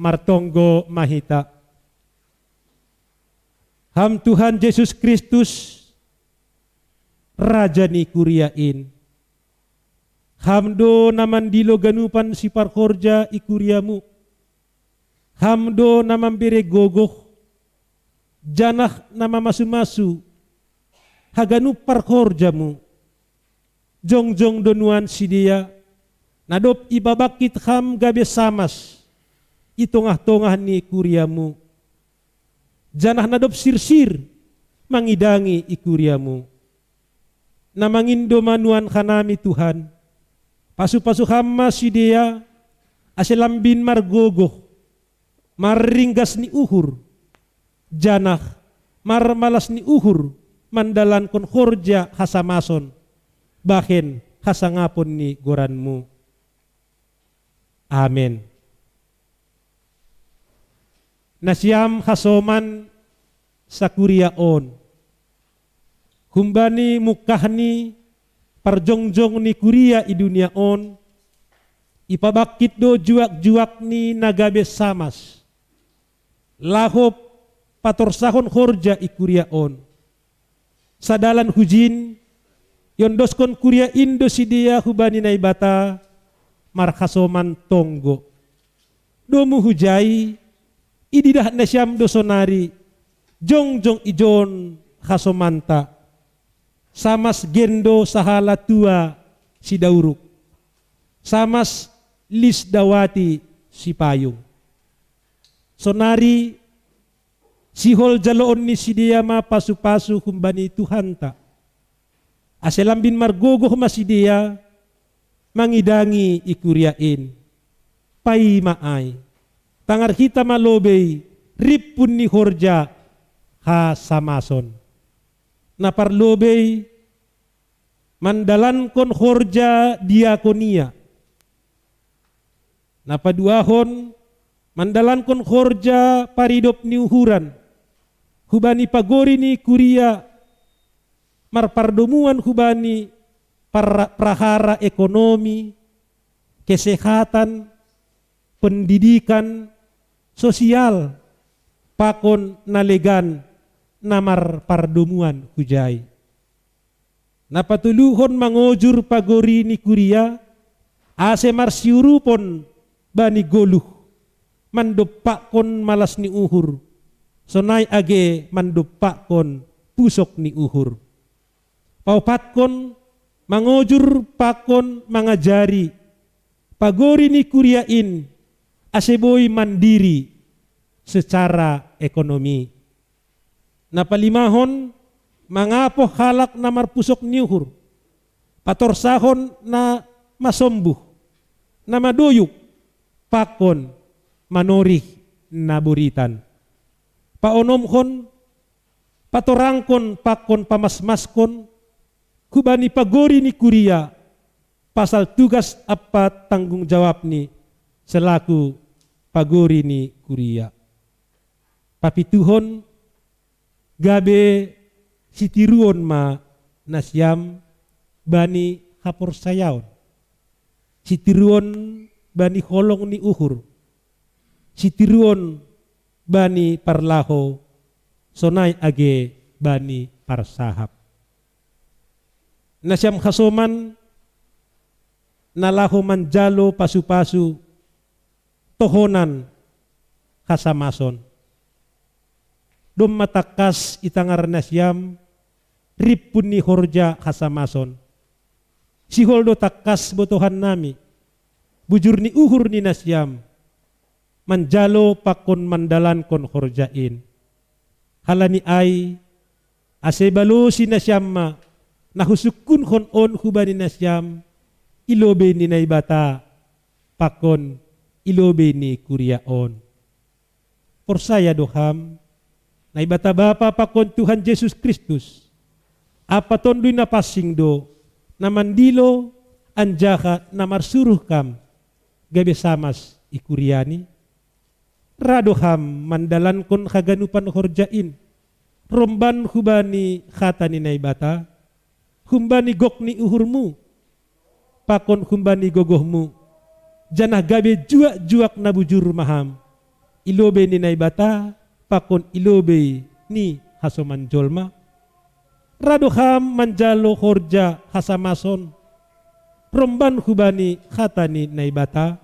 Martonggo ma hita. Ham Tuhan Jesus Kristus, Raja ni kuria in, Ham do na mandilo ganupan siparhorja i kuriamu. Ham do na mambere gogoh, janah na mamasu-masu haganup parhorjamu. Jongjong do nuan sidea, na dob ipabangkit ham gabe samas i tongah-tongah ni kuriamu, janah na dob sirsir mangidangi i kuriamu. Na mangindo ma nuan hanami Tuhan, pasu-pasu ham ma sidea, ase lambin margogoh, marringgas ni uhur, janah marmalas ni uhur mandalankon horja hasamason, bahen hasangapon ni goranmu. Amen. Nasiam hasoman sakuria on. Humbani mungkah ni parjongjong ni kuria i dunia on, ipabangkit do juak-juak ni na gabe samas, laho patorsahon horja i kuria on. Sadalan hujin, iondoskon kuria in do sidea hubani Naibata marhasoman tonggo. Domu hujai, ididah nasiam do sonari, jongjong ijon hasomanta. Samas gendo sahala tua sidauruk, samas lis dawati sipayung. Sonari sihol jaloon ni sidea ma pasu-pasu humbani Tuhanta. Ase lambin margogoh ma sidea mangidangi i kuria in. Paima ai, tangar hita ma lobei rimpun ni horja hasamason. Na parlobei mandalankon horja diakonia. Na paduahon mandalankon horja paridop ni uhuran, hubani pagori ni kuria, marpardomuan hubani par-, prahara ekonomi, kesehatan, pendidikan, sosial, pakon na legan na marpardomuan hujai. Na patoluhon mangojur pagori ni kuria, ase marsiurupon bani goluh, mandompakkon malas ni uhur, sonai age mandompakkon pusok ni uhur. Paopatkon mangojur pakon mangajari, pagori ni kuria in ase boi mandiri secara ekonomi. Na palimahon, mangapoh halak na marpusok ni uhur, patorsahon na masombuh, na madoyuk, pakon manorih na boritan. Paonomhon, patorangkon pakon pamasmaskon hubani pagori ni kuria, pasal tugas ampa tanggung jawabni selaku pagori ni kuria. Papituhon, gabe sitiruon ma nasiam bani haporsayaon, sitiruon bani holong ni uhur, sitiruon bani parlaho, sonai age bani parsahap. Nasiam hasoman na laho manjalo pasu-pasu tohonan hasamason. Domma tangkas i tangar nasiam rimpun ni horja hasamason. Sihol do tangkas botohannami bujur ni uhur ni nasiam manjalo pakon mandalankon horja in. Halani ai, ase balosi nasiam ma na husungkunhon on hubani nasiam i lobei ni Naibata pakon i lobei ni kuria on. Porsaya do ham, Naibata Bapa pakon Tuhan Jesus Kristus, ampa Tonduy Napansing do na mandilo anjaha na marsuruh kam gabe samas i kuriani? Ra do ham mandalankon haganupan horja in, romban hubani hata ni Naibata, humbani gok ni uhurmu, pakon humbani gogohmu, janah gabe juak-juak na bujur ma ham i lobei ni Naibata pakon i lobei ni hasoman jolma? Ra do ham manjalo horja hasamason, romban hubani hata ni Naibata,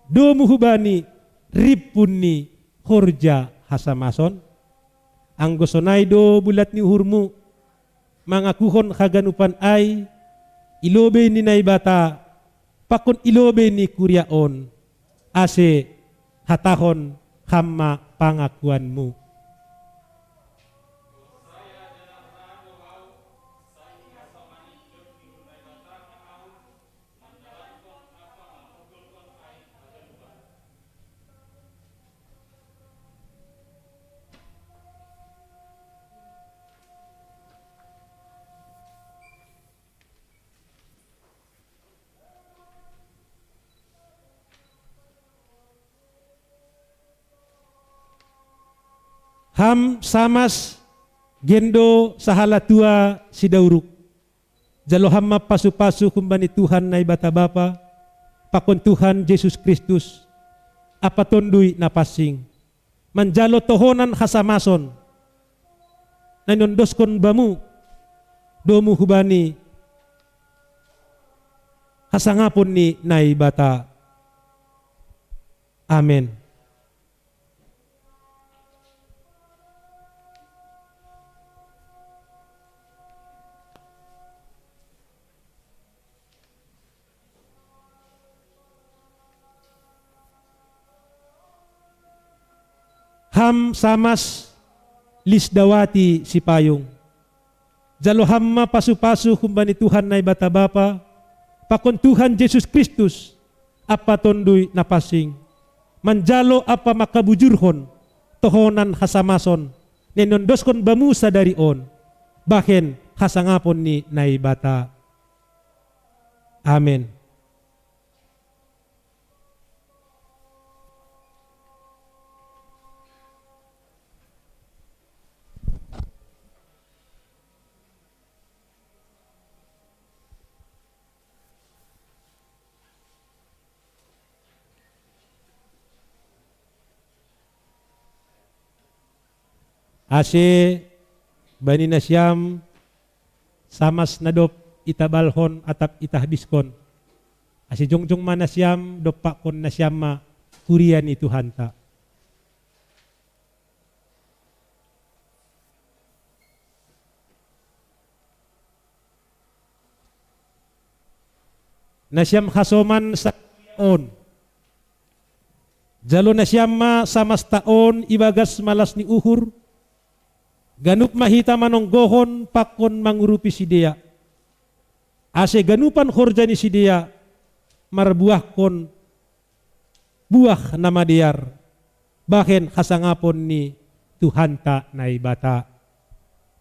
domu hubani rimpun ni horja hasamason. Anggo sonai do bulat ni uhurmu mangakuhon haganupan ai i lobei ni Naibata pakon i lobei ni kuria on, ase hatahon ham ma pangakuanmu. Ham Samas, Gendo, sahalatua, Sidauruk. Jalo ham ma pasu-pasu humbani Tuhan Naibata Bapa, pakon Tuhan Jesus Kristus, ampa Tonduy Napansing, manjalo tohonan hasamason na niondoskon bamu, domu hubani hasangapon ni Naibata. Amen. Ham Samas, Lisdawati Sipayung. Jalo ham ma pasu-pasu humbani Tuhan Naibata Bapa, pakon Tuhan Jesus Kristus, ampa Tonduy Napansing, manjalo ampa mangkabujurhon tohonan hasamason na niondoskon bamu sadari on, bahen hasangapon ni Naibata. Amen. Ase bani nasiam Samas na dob itabalhon atap itahabishon, ase jongjong ma nasiam, dompakkon nasiam ma kuria ni Tuhanta. Nasiam hasoman sa- on. Jalo nasiam ma samasta on ibagas malas ni uhur, ganup ma hita manonggohon pakon mangurupi sidea, ase ganupan horja ni sidea marbuahkon buah na madear, bahen hasangapon ni Tuhanta Naibata.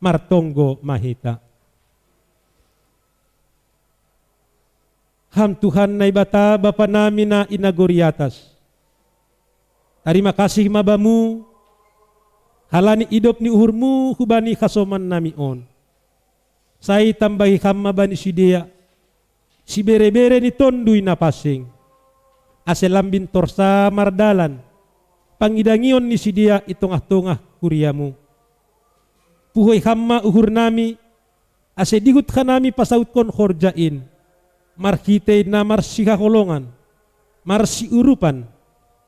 Martonggo ma hita. Ham Tuhan Naibata, Bapa nami na i nagori atas, tarima kasih ma Bamu, halani idop ni uhurMu hubani hasoman nami on. Sai tambahi Ham ma bani sidea sibere-bere ni Tonduy Napansing, ase lambin torsa mardalan pangidangion ni sidea i tongah-tongah kuriaMu. Puhoi Ham ma uhur nami, ase dihut hanami pasautkon horja in, marhitei na marsihaholongan, marsiurupan,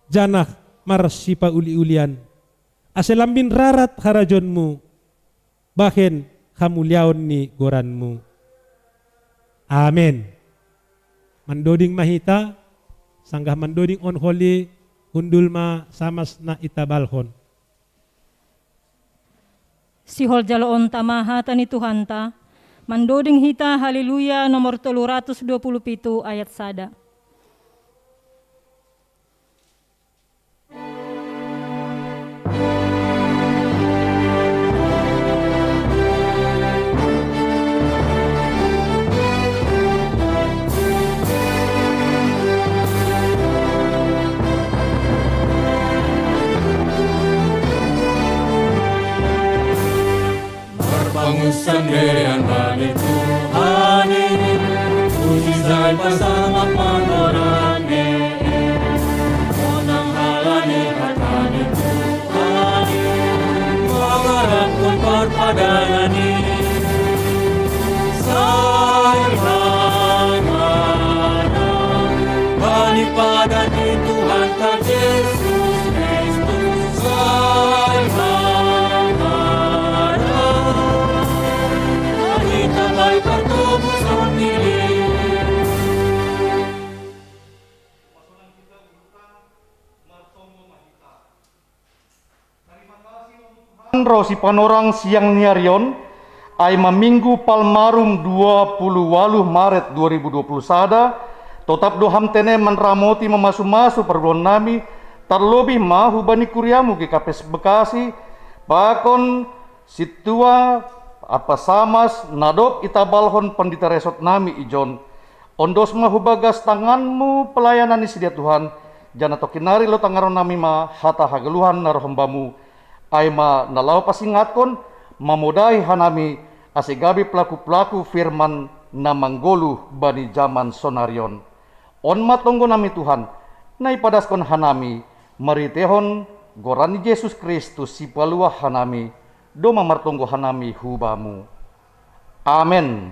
janah marsipauli-ulian, ase lambin rarat harajaonMu, bahen hamuliaon ni goranMu. Amen. Mandoding ma hita, sanggah mandoding on holi, hundul ma samas na itabalhon. Sihorjaloonta ma hata ni Tuhanta, mandoding hita Haleluya nomor tolu ratus dua puluh pitu ayat sada. Marpangusan dean bani Tuhan i, puji sai pasangap ma goran-Ne. Sonang halani hata ni Tuhan i, mangarapkon parpadanan i. Sai hangat Ada di Tuhan tak Yesus Kristus, sai mamarah, mari tambai partobu sondiri. Rosi panorang siang ni ari on, ai ma Minggu Palmarum dua puluh waluh Maret dua ribu dua puluh sada, totap do ham tene manramoti mamasu-masu pargulon nami, tarlobih ma hubani kuriamu G K P S Bekasi, pakon sintua, apa samas, na dob itabalhon pandita resort nami ijon. Ondos ma hubagas tanganmu pelayanan ni sidea Tuhan, janah tongkin nari lotangaron nami ma hata hagoluhan na roh bamu, ai ma na laho pasingatkon, mamodahi hanami, ase gabe pelaku-pelaku firman na manggoluh bani jaman sonarion. On ma tonggo nami Tuhan, na ipadaskon hanami, marhiteihon goran ni Jesus Kristus sipaluah hanami, domma martonggo hanami hu bamu. Amen.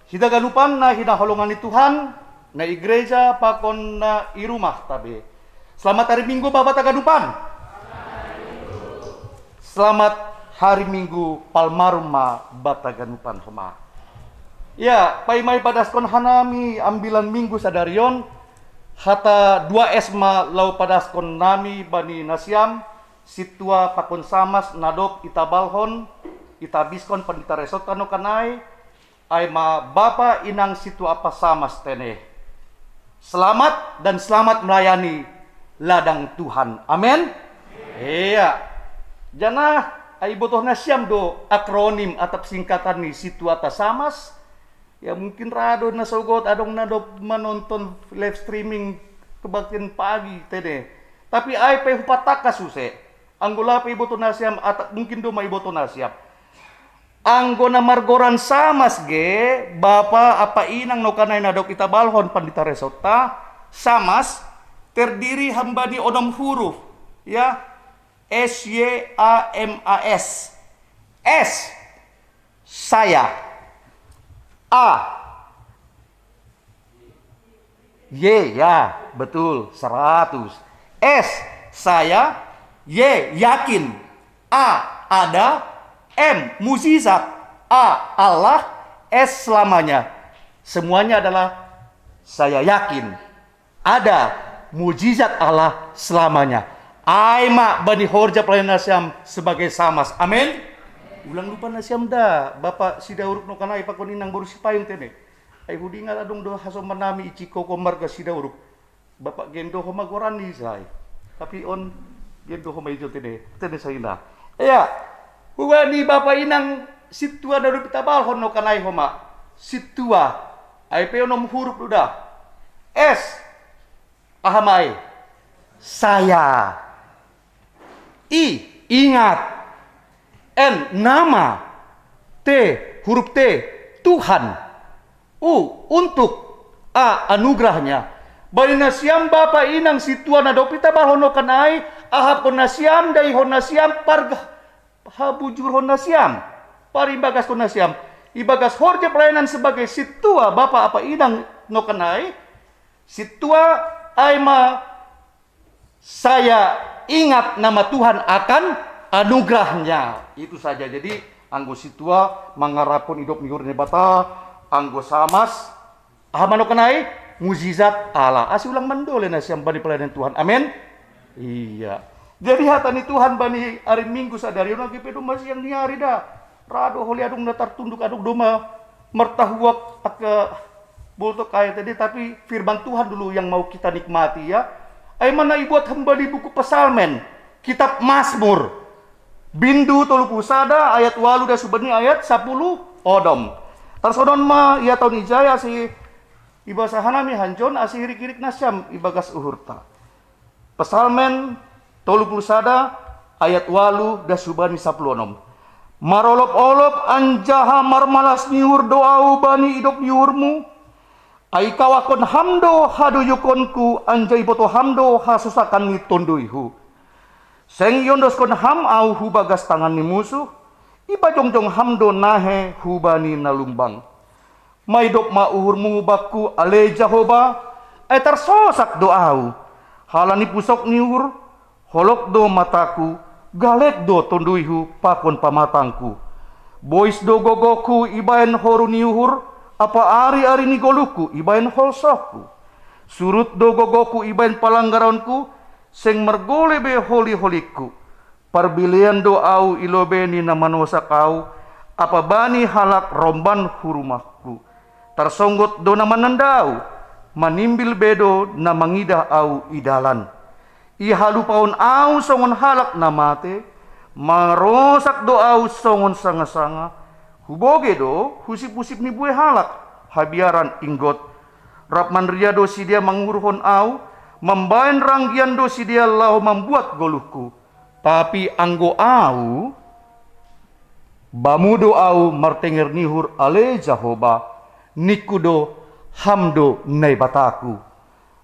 Hita ganupan na hinaholongan ni Tuhan, na i gereja pakon na i rumah tabe. Selamat hari Minggu, Bapak taganupan. Selamat hari Minggu Palmarum ma bata ganupan homa. Ya, paima ipadaskon hanami ambilan Minggu sadarion, hata dua S ma laho padaskon nami bani nasiam, sintua pakon samas na dob itabalhon, itabiskon pandita resort tano kanai, ai ma bapa inang sintua apa samas tene. Selamat dan selamat melayani ladang Tuhan. Amin. Iya. Janah ai botoh nasiam do akronim atap singkatan ni sintua ta samas. Ya mungkin ra do na sogot adong na dob manonton live streaming kebaktian pagi tene. Tapi ai pe hupatangkas use. Anggo lape ibotoh nasiam atap mungkin do ma ibotoh nasiam. Anggo na margoran samas ge, bapa apa inang nokanai na dob itabalhon pandita resort ta, samas, terdiri hambani onom huruf, ya, S Y A M A S. S, saya. A, Y, ya, betul, seratus. S, saya. Y, yakin. A, ada. M, mujizat. A, Allah. S, selamanya. Semuanya adalah saya yakin ada mujizat Allah selamanya. Ai ma bani horja pelayanan nasiam sebagai samas. Amin. Ulang lupa nasiam da, Bapak Sidauruk nokanai pakon inang boru Sipayung tene. Ai hudingat adong do hasoman nami i Cikoko marga Sidauruk. Bapak Gendo homa goran ni sai. Tapi on Gendo homa ijo tene, tene saina. Ya, hubani bapa inang sintua na dob itabalhon nokanai homa. Sintua. Ai pe onom huruf do da. S, aha ma ai? Saya. I, ingat. N, nama. T, huruf T, Tuhan. U, untuk. A, anugerahnya. Bani nasiam bapa inang sintua na dob itabalhon nokanai, ahapkon nasiam, daihon nasiam, parga-, habujurhon nasiam, parimbagaskon nasiam. Ibagas horja pelayanan sebagai sintua bapa apa inang nokanai, sintua ai ma saya ingat nama Tuhan akan anugerahnya. Itu saja. Jadi, anggo sintua mangaraphon idop ni uhur ni Debata, anggo samas, aha ma nokanai, mujizat Allah. Ase ulang mandole nasiam bani pelayanan Tuhan. Amin. Iya. Jadi hata ni Tuhan bani ari Minggu sadari on age pe domma siang ni ari da. Ra do holi adong na tartunduk, adong domma martahuak angka boltok ayat tadi, tapi firman Tuhan dulu yang mau kita nikmati, ya. Ai ma na ibuat hambali buku Psalmen, kitab Mazmur. Bindu tolu puluh sada ayat walu da subani ayat sapuluh onom. Tarsonon ma ia taon ijai ase ibasa hanami hanjon ase hirik-hirik nasiam ibagas uhurta. Psalmen tolu puluh sada ayat walu da subani sapuluh onom. Marolop-olop anjaha marmalas ni uhur do ahu bani idop ni uhurmu, ai ikawahkon ham do hadoyukonku anjaha iboto ham do hasosakan ni tonduihu. Seng iondoskon ham ahu hu bagas tangan ni musuh, ipajongjong ham do nahe hubani na lumbang. Maidop ma uhurmu bakku ale Jahowa, ai tarsosak do au. Halani pusok ni uhur, holok do mataku, galek do tonduyhu pakon pamatangku. Bois do gogohku ibaen horu ni uhur, ampa ari-ari ni goluhku ibaen holsohku. Surut do gogohku ibaen palanggaronku, seng margole be holi-holingku. Parbilean do au i lobei ni na manosak au, ampa bani halak romban hu rumahku. Tarsonggot do na mananda au, manimbil be do na mangidah au i dalan. Ihalupaon au songon halak na mate, marosak do au songon sanga-sanga. Hubogei do husip-husip ni buei halak, habiaran inggot. Rap manria do sidea manguhurhon au, mambaen ranggian do sidea laho mambuat goluhku. Tapi anggo au, bamu do au martenger ni uhur ale Jahowa, ningku do, Ham do Naibataku.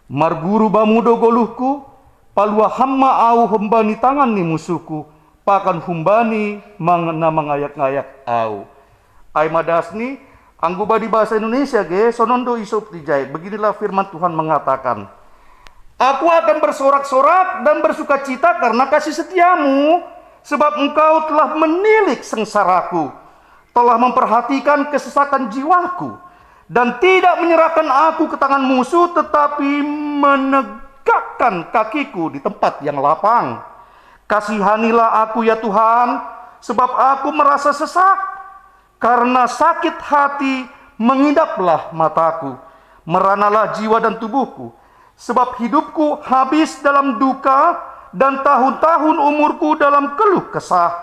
Marguru bamu do goluhku, paluah Ham ma au humbani tangan ni musuhku, pakon humbani mang-, na mangayak-ngayak au. Ai ma dasni, anggo bani bahasa Indonesia ge, sonon do isop dijait. Beginilah firman Tuhan mengatakan, "Aku akan bersorak-sorak dan bersukacita karena kasih setiamu, sebab engkau telah menilik sengsaraku, telah memperhatikan kesesakan jiwaku, dan tidak menyerahkan aku ke tangan musuh, tetapi menegakkan kakiku di tempat yang lapang. Kasihanilah aku, ya Tuhan, sebab aku merasa sesak. Karena sakit hati mengidaplah mataku, meranalah jiwa dan tubuhku. Sebab hidupku habis dalam duka, dan tahun-tahun umurku dalam keluh kesah.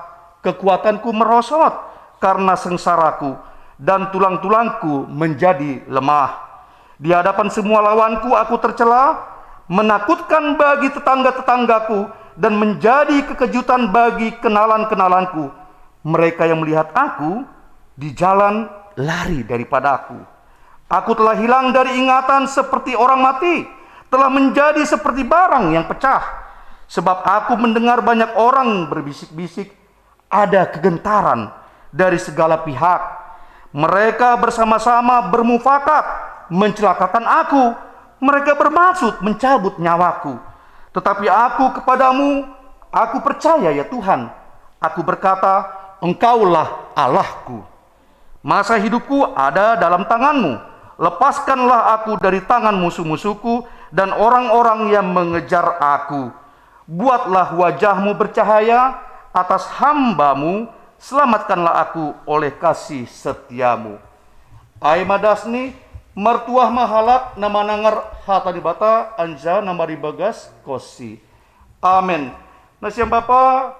Kekuatanku merosot karena sengsaraku, dan tulang-tulangku menjadi lemah. Di hadapan semua lawanku aku tercela, menakutkan bagi tetangga-tetanggaku, dan menjadi kekejutan bagi kenalan-kenalanku. Mereka yang melihat aku di jalan lari daripadaku. Aku telah hilang dari ingatan seperti orang mati, telah menjadi seperti barang yang pecah. Sebab aku mendengar banyak orang berbisik-bisik, ada kegentaran dari segala pihak. Mereka bersama-sama bermufakat mencelakakan aku. Mereka bermaksud mencabut nyawaku. Tetapi aku kepadamu, aku percaya, ya Tuhan. Aku berkata, Engkaulah Allahku. Masa hidupku ada dalam tanganmu. Lepaskanlah aku dari tangan musuh-musuhku dan orang-orang yang mengejar aku. Buatlah wajahmu bercahaya atas hambamu, selamatkanlah aku oleh kasih setiamu." Ai ma dasni, martuah ma halak na manangar hata ni Debata, anjaha na maribagas konsi. Amen. Nasiam Bapa,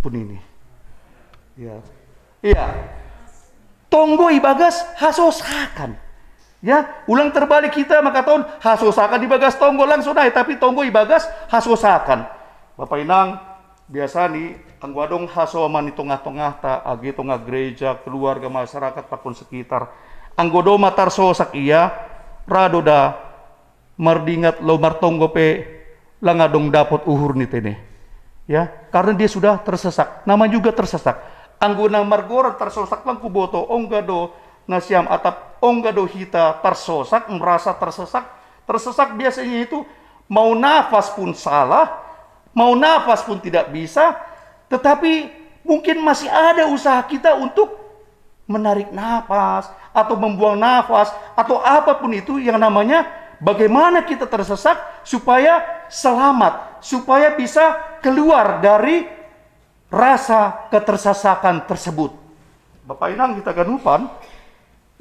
pun ini. Ya. Iya. Tonggo ibagas hasosakan. Ya, ulang terbalik kita maka tahun hasosakan ibagas tonggo langsung naik, tapi tonggo ibagas hasosakan. Bapak Inang, biasa nih anggo adong hasoman di tongah-tongah ta, agi tongah gereja, keluarga, masyarakat, pakon sekitar. Anggo do ma tarsosak ia, rado da mardingat lo martonggo pe lang adong dapot uhur ni tene. Ya, karena dia sudah tersesak. Nama juga tersesak. Anggo na margoran tarsosak lang kuboto, ongga do nasiam atap, ongga do hita tarsosak, merasa tersesak. Tersesak biasanya itu mau nafas pun salah, mau nafas pun tidak bisa, tetapi mungkin masih ada usaha kita untuk menarik nafas atau membuang nafas atau apapun itu yang namanya bagaimana kita tersesak supaya selamat, supaya bisa keluar dari rasa ketersesakan tersebut. Bapak Inang kita ganupan,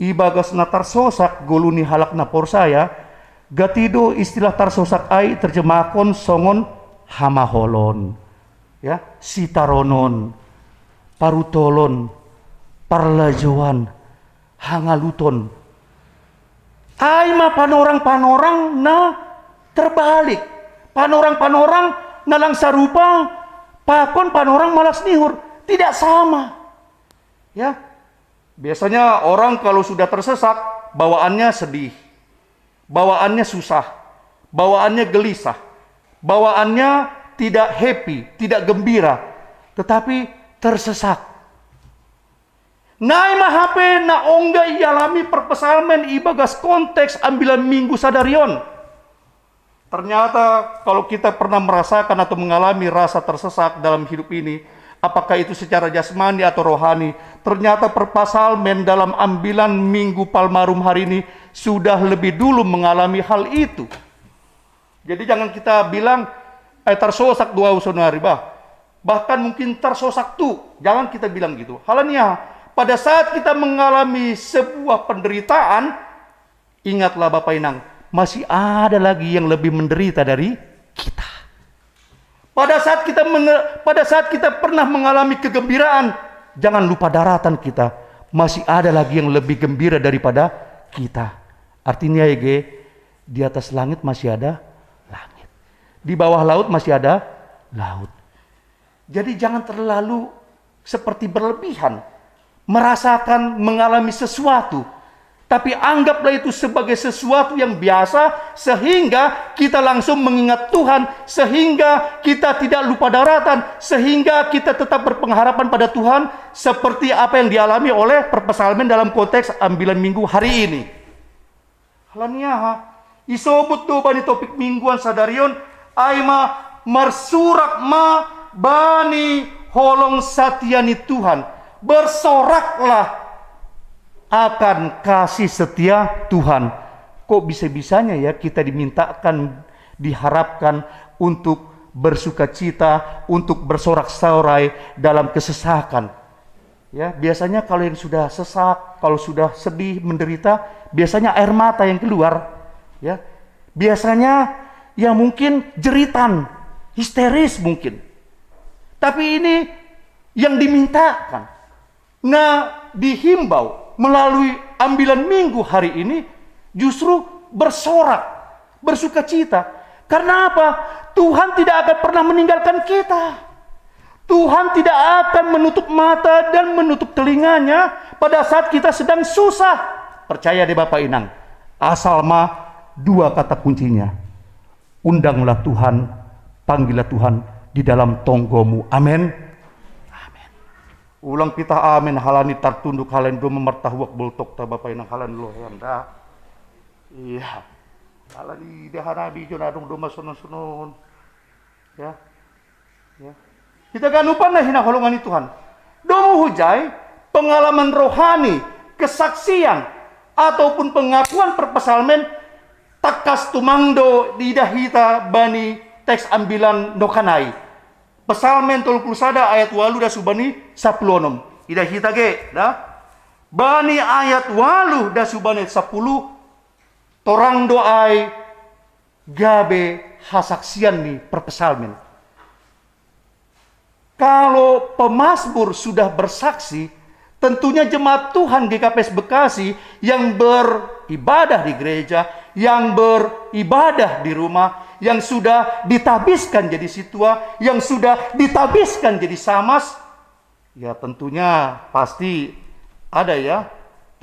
ibagas na tarsosak golu ni halak na porsaya, gati do istilah tarsosak ai terjemahkon songon hamaholon, ya, sitaronon, parutolon, parlajoan, hangaluton. Ai ma panorang-panorang na terbalik. Panorang-panorang na lang sarupa pakon panorang malas ni uhur. Tidak sama. Ya. Biasanya orang kalau sudah tersesak, bawaannya sedih. Bawaannya susah. Bawaannya gelisah. Bawaannya tidak happy, tidak gembira. Tetapi tersesak. Nai ma hape na ongga ialami perpsalmen ibagas konteks ambilan minggu sadari on. Ternyata kalau kita pernah merasakan atau mengalami rasa tersesak dalam hidup ini, apakah itu secara jasmani atau rohani, ternyata perpsalmen dalam ambilan minggu Palmarum hari ini sudah lebih dulu mengalami hal itu. Jadi jangan kita bilang, eh, tarsosak do au sonari bah. Bahkan mungkin tarsosak tu. Jangan kita bilang gitu. Halani aha, pada saat kita mengalami sebuah penderitaan, ingatlah Bapak Inang, masih ada lagi yang lebih menderita dari kita. Pada saat kita menge- pada saat kita pernah mengalami kegembiraan, jangan lupa daratan kita. Masih ada lagi yang lebih gembira daripada kita. Artinya, Ege, di atas langit masih ada langit. Di bawah laut masih ada laut. Jadi jangan terlalu seperti berlebihan merasakan, mengalami sesuatu. Tapi anggaplah itu sebagai sesuatu yang biasa, sehingga kita langsung mengingat Tuhan, sehingga kita tidak lupa daratan, sehingga kita tetap berpengharapan pada Tuhan, seperti apa yang dialami oleh perpsalmen dalam konteks ambilan minggu hari ini. Halani aha, isobut do bani topik mingguan sadari on, ai ma marsurak ma bani holong satia ni Tuhan. Bersoraklah akan kasih setia Tuhan. Kok bisa-bisanya ya kita dimintakan, diharapkan untuk bersukacita, untuk bersorak-sorai dalam kesesakan? Ya, biasanya kalau yang sudah sesak, kalau sudah sedih, menderita, biasanya air mata yang keluar. Ya, biasanya ya mungkin jeritan, histeris mungkin. Tapi ini yang dimintakan. Nah, dihimbau melalui ambilan minggu hari ini justru bersorak, bersukacita. Karena apa? Tuhan tidak akan pernah meninggalkan kita. Tuhan tidak akan menutup mata dan menutup telinganya pada saat kita sedang susah. Percaya deh Bapak Inang, asal ma dua kata kuncinya. Undanglah Tuhan, panggillah Tuhan di dalam tonggomu. Amin. Amin. Ulang pitah amin halani tartunduk, halani domma martahuak boltokta Bapak Inang, halani lohean da. Iya. Halani ida hanabi jo na adong domma sonon-sonon. Ya. Ya. Kita ganupan na hinaholongan ni Tuhan. Domu hujai, pengalaman rohani, kesaksian, ataupun pengakuan perpsalmen, tangkas tumang do diida hita bani teks ambilan nokanai. Psalmen tolu pulu sada ayat walu da subani sapulu onom. Ida hita ge, da? Bani ayat walu da subani sapulu, torang do ai gabe hasaksian ni perpsalmen. Kalau pemazmur sudah bersaksi, tentunya jemaat Tuhan G K P S Bekasi yang beribadah di gereja, yang beribadah di rumah, yang sudah ditabiskan jadi situa, yang sudah ditabiskan jadi samas, ya tentunya pasti ada ya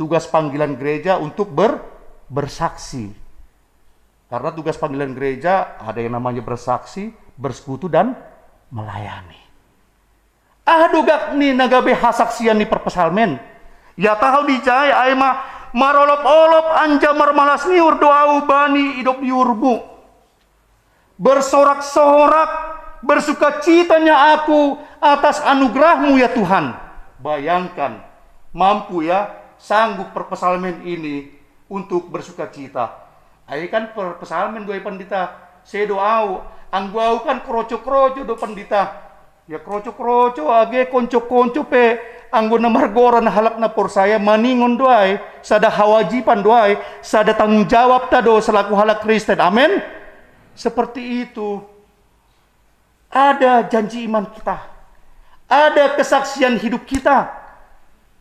tugas panggilan gereja untuk ber, bersaksi. Karena tugas panggilan gereja ada yang namanya bersaksi, bersekutu, dan melayani. Ah, dogak ni nagabe hasaksian ni perpesalmen. Ya tahu dijai ai ma marolop-olop anja marmalas niur do au bani idop niurmu. Bersorak-sorak, bersukacitanya aku atas anugerahmu ya Tuhan. Bayangkan, mampu ya, sanggup perpesalmen ini untuk bersukacita. Ai kan perpesalmen dua pendeta, sedo au, anggo au kan kroco-kroco do pendeta. Ya kroco-kroco age konco-konco pe anggo na margoran halak na porsaya maningon do ai, sada hawajipan do ai, sada tanggung jawab ta do selaku halak Kristen. Amin. Seperti itu. Ada janji iman kita. Ada kesaksian hidup kita.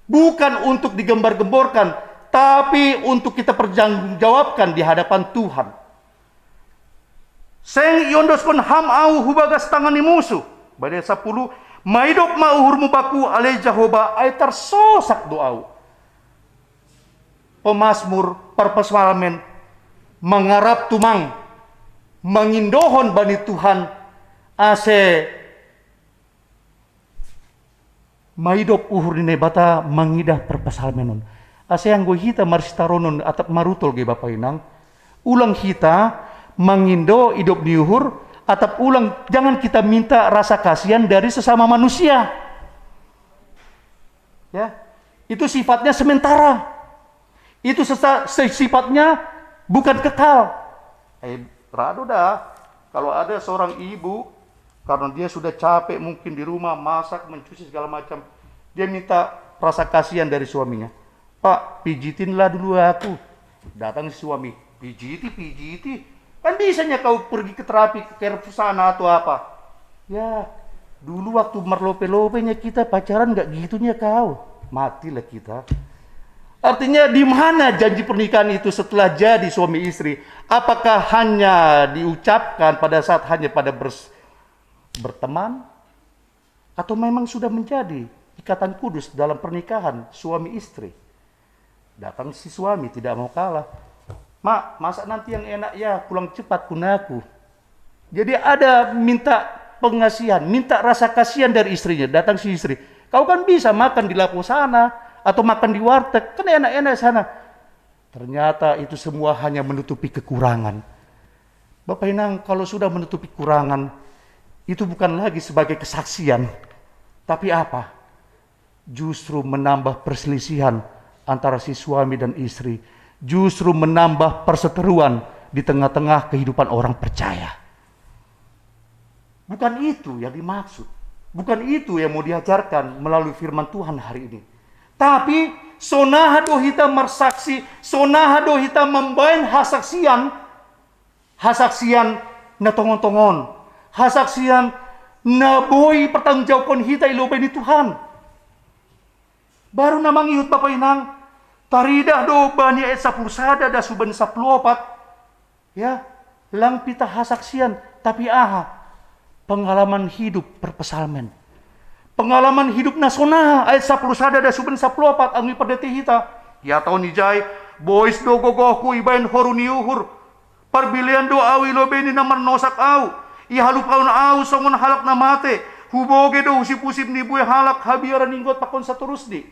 Bukan untuk digembar-gemborkan, tapi untuk kita pertanggungjawabkan di hadapan Tuhan. Seng iondoskon ham au hubagas tangan ni musuh. Bade sapuluh, maidop ma uhurmu baku ale Jahoba ai tarsosak do au. Pemasmur, perpesalmen, mangarap tumang, mangindohon bani Tuhan, ase maidop uhur ni Naibata mangidah perpesalmen on. Ase anggo hita marsitaronon atap marutol ge bapa inang, ulang hita mangindo idop ni uhur, atap ulang jangan kita minta rasa kasihan dari sesama manusia. Ya, itu sifatnya sementara. Itu sesa- se- sifatnya bukan kekal. Eh, rado dah. Kalau ada seorang ibu, karena dia sudah capek mungkin di rumah, masak, mencuci segala macam, dia minta rasa kasihan dari suaminya. "Pak, pijitinlah dulu aku." Datang si suami, "Pijiti, pijiti. Kan bisanya kau pergi ke terapi, ke care sana atau apa?" Ya, dulu waktu merlope-lopenya kita pacaran nggak gitunya kau. Matilah kita. Artinya di mana janji pernikahan itu setelah jadi suami istri? Apakah hanya diucapkan pada saat hanya pada bers- berteman? Atau memang sudah menjadi ikatan kudus dalam pernikahan suami istri? Datang si suami tidak mau kalah. "Mak, masak nanti yang enak ya, pulang cepat punaku." Jadi ada minta pengasihan, minta rasa kasihan dari istrinya. Datang si istri, "Kau kan bisa makan di lapo sana, atau makan di warteg, kan enak-enak sana." Ternyata itu semua hanya menutupi kekurangan. Bapak Inang, kalau sudah menutupi kekurangan, itu bukan lagi sebagai kesaksian. Tapi apa? Justru menambah perselisihan antara si suami dan istri. Justru menambah perseteruan di tengah-tengah kehidupan orang percaya. Bukan itu yang dimaksud. Bukan itu yang mau diajarkan melalui firman Tuhan hari ini. Tapi sonaha do hita marsaksi, sonaha do hita mambaen hasaksian, hasaksian na tongon-tongon, hasaksian na boi pertanggungjawabkon hita i lobei ni Tuhan. Baru na mangihut Bapa Inang, taridah do bani ayat sapuluh sada da suben sapuluh opat. Ya, lang pita hasaksian, tapi aha? Pengalaman hidup perpesalmen. Pengalaman hidup na sonaha ayat sapuluh sada da suben sapuluh opat anggo ipardete hita. Ya tahu ni jai, bois do gogohku ibaen horu ni uhur. Parbilean do au i lobei ni na marnosak au. Ihalupaon au songon halak na mate. Huboge do husip-husip ni bue halak habiaran inggot pakon satorusni.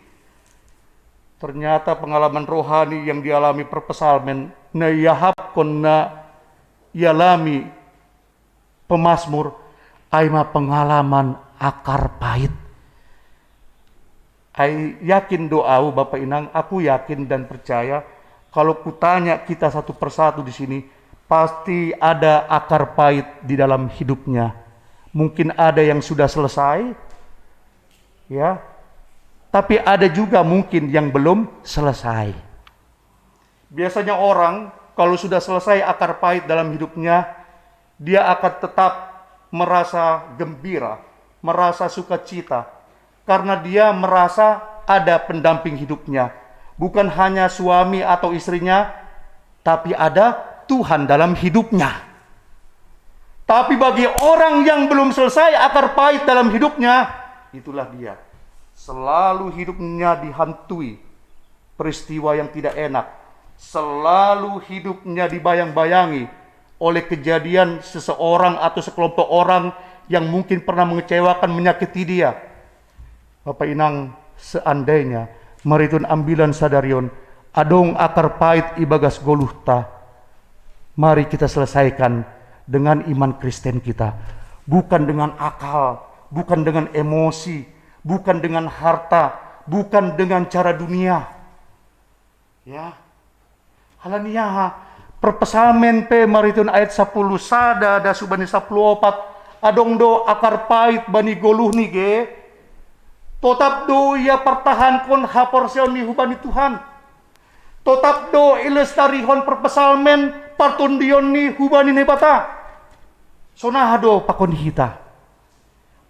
Ternyata pengalaman rohani yang dialami perpesalmen na iahapkon na ialami pemasmur ai ma pengalaman akar pahit. Ai yakin do au Bapak Inang, aku yakin dan percaya kalau kutanya kita satu persatu di sini, pasti ada akar pahit di dalam hidupnya. Mungkin ada yang sudah selesai, ya, tapi ada juga mungkin yang belum selesai. Biasanya orang kalau sudah selesai akar pahit dalam hidupnya, dia akan tetap merasa gembira. merasa sukacita karena dia merasa ada pendamping hidupnya. Bukan hanya suami atau istrinya, tapi ada Tuhan dalam hidupnya. Tapi bagi orang yang belum selesai akar pahit dalam hidupnya, itulah dia. Selalu hidupnya dihantui peristiwa yang tidak enak. Selalu hidupnya dibayang-bayangi oleh kejadian seseorang atau sekelompok orang yang mungkin pernah mengecewakan, menyakiti dia. Bapa inang, seandainya maritun ambilan sadarion adong akar pahit ibagas goluhta, mari kita selesaikan dengan iman Kristen kita. Bukan dengan akal, bukan dengan emosi, bukan dengan harta, bukan dengan cara dunia. Ya. Halaniaha, perpesalmen pe maritun ayat sapuluh sada das hubani sapuluh opat, adong do akar pahit bani goluhni ge, totap do ia partahankon haporseaonni hubani Tuhan. Totap do ilestarihon perpesalmen partondionni hubani Naibata. Sonaha do pakon hita?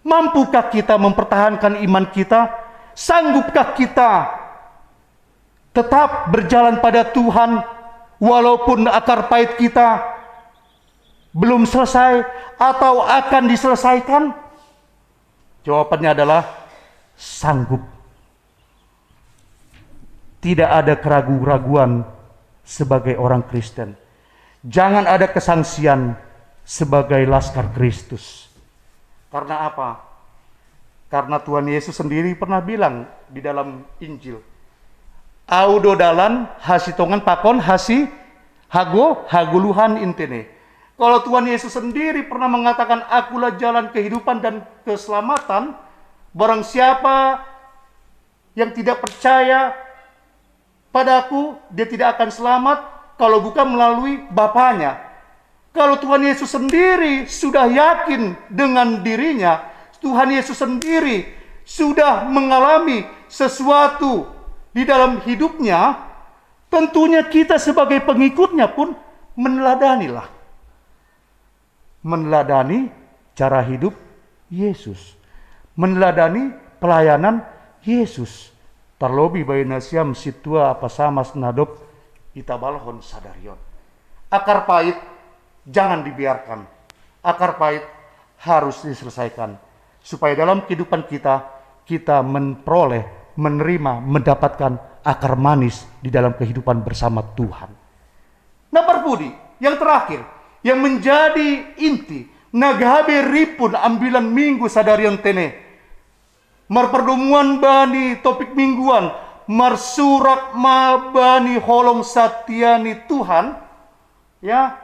Mampukah kita mempertahankan iman kita? Sanggupkah kita tetap berjalan pada Tuhan walaupun akar pahit kita belum selesai atau akan diselesaikan? Jawabannya adalah sanggup. Tidak ada keraguan-raguan sebagai orang Kristen. Jangan ada kesangsian sebagai laskar Kristus. Karena apa? Karena Tuhan Yesus sendiri pernah bilang di dalam Injil, "Au do dalan, hasitongan pakon, hasi hago hagoluhan intene." Kalau Tuhan Yesus sendiri pernah mengatakan, "Akulah jalan, kehidupan, dan keselamatan," barang siapa yang tidak percaya padaku, dia tidak akan selamat kalau bukan melalui Bapaknya. Kalau Tuhan Yesus sendiri sudah yakin dengan dirinya, Tuhan Yesus sendiri sudah mengalami sesuatu di dalam hidupnya, tentunya kita sebagai pengikutnya pun meneladanilah. Meneladani cara hidup Yesus. Meneladani pelayanan Yesus. Tarlobi bainasiam sintua apa samas nadop itabalhon sadarion. Akar pahit jangan dibiarkan. Akar pahit harus diselesaikan. Supaya dalam kehidupan kita, kita memperoleh, menerima, mendapatkan akar manis di dalam kehidupan bersama Tuhan. Na parpudi, yang terakhir, yang menjadi inti, na gabe ripun ambilan minggu sadarion tene. Marpardomuan bani topik mingguan, marsurak ma bani holong satia ni Tuhan, ya,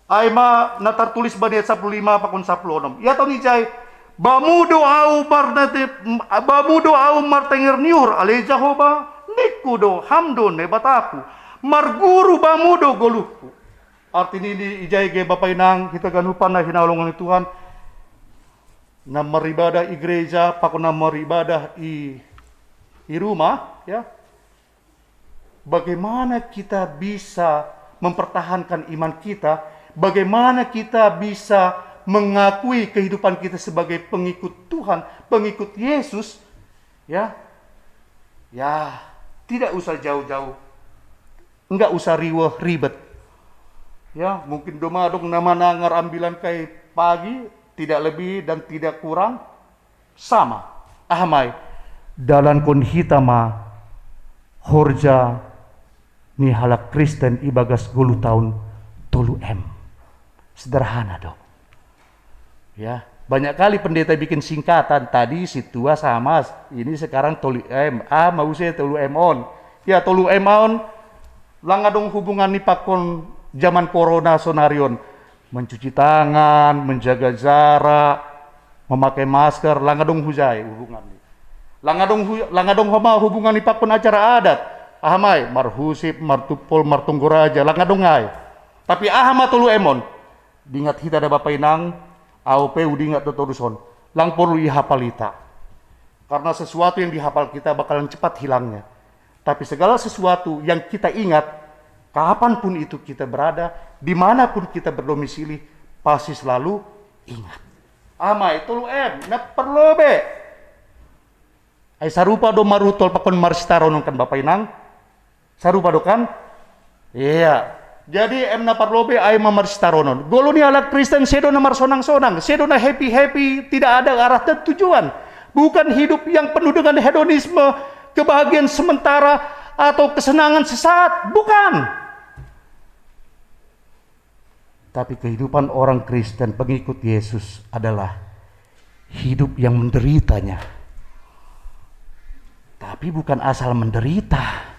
ai ma na tartulis bani ayat sapuluh lima pakon sapuluh onom. Ia tahu ni jai, "Bamu do au marnate, bamu do au martenger ni uhur, ale Jahowa, ningku do, Ham do Naibataku, marguru bamu do goluhku." Arti ni ijai ge bapa inang hita ganupan na hinaholongan ni Tuhan, na maribadah i gereja, pakon na maribadah i, i rumah, ya. Bagaimana kita bisa mempertahankan iman kita? Bagaimana kita bisa mengakui kehidupan kita sebagai pengikut Tuhan, pengikut Yesus? Ya, ya, tidak usah jauh-jauh, nggak usah riweh ribet. Ya, mungkin doma adong na manangar ambilan kai pagi, tidak lebih dan tidak kurang, sama. Aha ma i? Dalankon hita ma horja ni halak Kristen ibagas golu taon tolu M. Sederhana do. Ya, banyak kali pendeta bikin singkatan. Tadi sintua sama, ini sekarang tolu M. Ah, mau saya tolu M on. Ya, tolu M on. Lang adong hubungan ni pakon zaman corona sonarion. Mencuci tangan, menjaga jarak, memakai masker, lang adong hujai hubungan ni. Lang adong hu-, lang adong homa hubungan ni pakon acara adat. Aha ma i? Marhusip, martumpol, martonggo raja, lang adong ai. Tapi aha ma tolu M on? Dingat hita da bapa inang, au pe hudingat do torus on. Lang porlu ihapal hita. Karena sesuatu yang dihapal kita bakalan cepat hilangnya. Tapi segala sesuatu yang kita ingat, kapanpun itu kita berada, dimanapun kita berdomisili, pasti selalu ingat. Ama itu lu em, na perlu be. Ai sarupa do marutol pakon marsitaronon kan Bapa Inang? Sarupa do kan? Iya. Jadi em na parlobe ai ma marsitaronon. Golu ni halak Kristen sedo na marsonang-sonang, sedo na happy-happy, tidak ada arah dan tujuan. Bukan hidup yang penuh dengan hedonisme, kebahagiaan sementara, atau kesenangan sesaat. Bukan. Tapi kehidupan orang Kristen pengikut Yesus adalah hidup yang menderitanya. Tapi bukan asal menderita.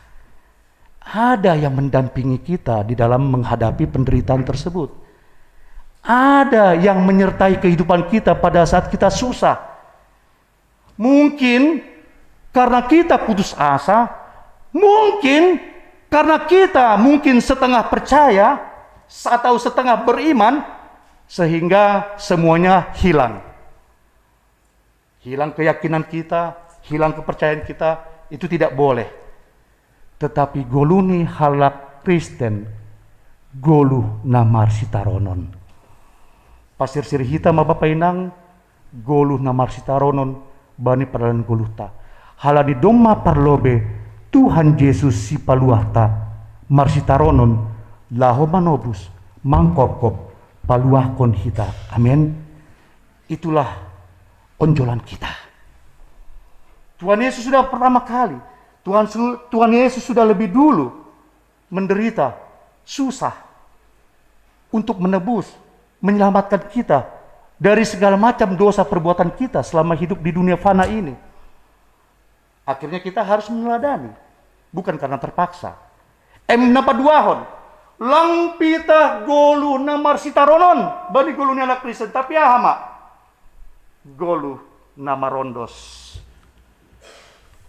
Ada yang mendampingi kita di dalam menghadapi penderitaan tersebut. Ada yang menyertai kehidupan kita pada saat kita susah. Mungkin karena kita putus asa, mungkin karena kita mungkin setengah percaya atau setengah beriman, sehingga semuanya hilang. Hilang keyakinan kita, hilang kepercayaan kita, itu tidak boleh. Tetapi golu ni halak Kristen, golu na marsitaronon. Pasirsir hita ma Bapa Inang, golu na marsitaronon bani pardalan goluhta. Halani domma parlobe Tuhan Jesus Sipaluahta marsitaronon laho manobus, mangkopkop, paluahkon hita. Amen. Itulah onjolan kita. Tuhan Yesus sudah pertama kali, Tuhan, Tuhan Yesus sudah lebih dulu menderita, susah untuk menebus, menyelamatkan kita dari segala macam dosa perbuatan kita selama hidup di dunia fana ini. Akhirnya kita harus meneladani, bukan karena terpaksa. Em na paduahon, lang pitah golu na marsitaronon bani golu ni halak Kristen, tapi aha ma? Golu na marondos.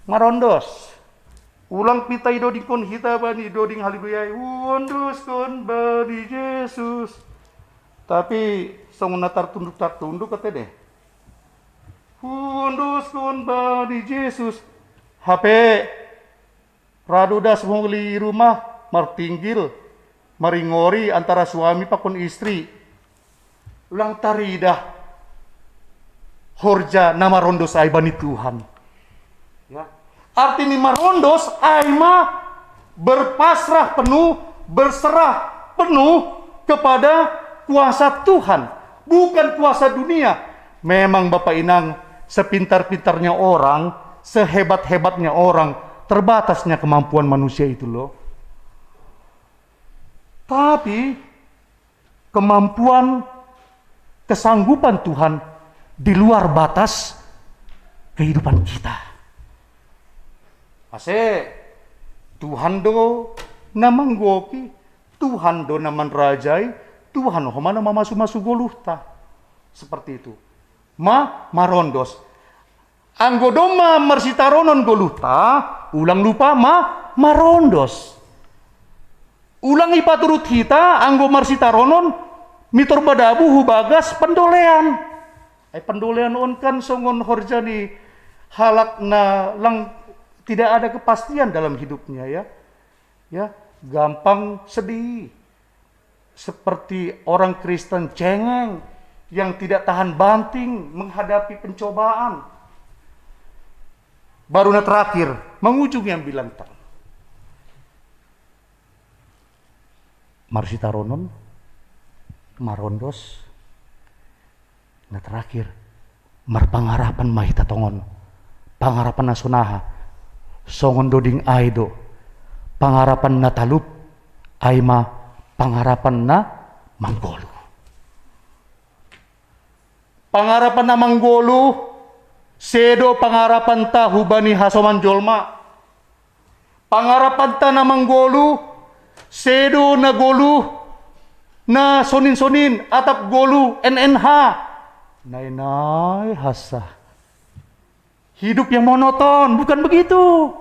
Marondos. Ulang pitah idodingkon hita bani doding haleluya i, huondoskon bani Jesus. Tapi songon na tartunduk-tartunduk ate deh. Huondoskon bani Jesus. Hape ra do das muli i rumah, martinggil, maringori antara suami pakon istri. Ulang taridah horja na marondos ai bani Tuhan. Ya. Arti ni marondos ai ma berpasrah penuh, berserah penuh kepada kuasa Tuhan, bukan kuasa dunia. Memang Bapak Inang, sepintar-pintarnya orang, sehebat-hebatnya orang, terbatasnya kemampuan manusia itu loh. Tapi kemampuan, kesanggupan Tuhan di luar batas kehidupan kita. Ase Tuhan do na manggohi, Tuhan do na manrajai, Tuhan homa na mamasu-masu goluhta. Seperti itu. Ma, marondos. Anggo domma marsitaronon goluhta, ulang lupa ma, marondos. Ulang ipaturut hita anggo marsitaronon mitor madabu hu bagas pandolean. Ai pandolean on kan songon horja ni halak na lang tidak ada kepastian dalam hidupnya, ya. Ya, gampang sedih. Seperti orang Kristen cengeng yang tidak tahan banting menghadapi pencobaan. Baru na terakhir, mangujungi ambilan tang. Marsitaronon, marondos, na terakhir, marpangarapan ma hita tongon. Pangarapan na sonaha, songon doding ai do. Pangarapan na talup, ai ma pangarapan na manggoluh. Pangarapan na manggoluh, sedo pangarapanta hubani hasoman jolma. Pangarapanta na manggoluh, sedo na goluh, na sonin-sonin, atap goluh, N N H. Nae-nae hasa. Hidup yang monoton, bukan begitu.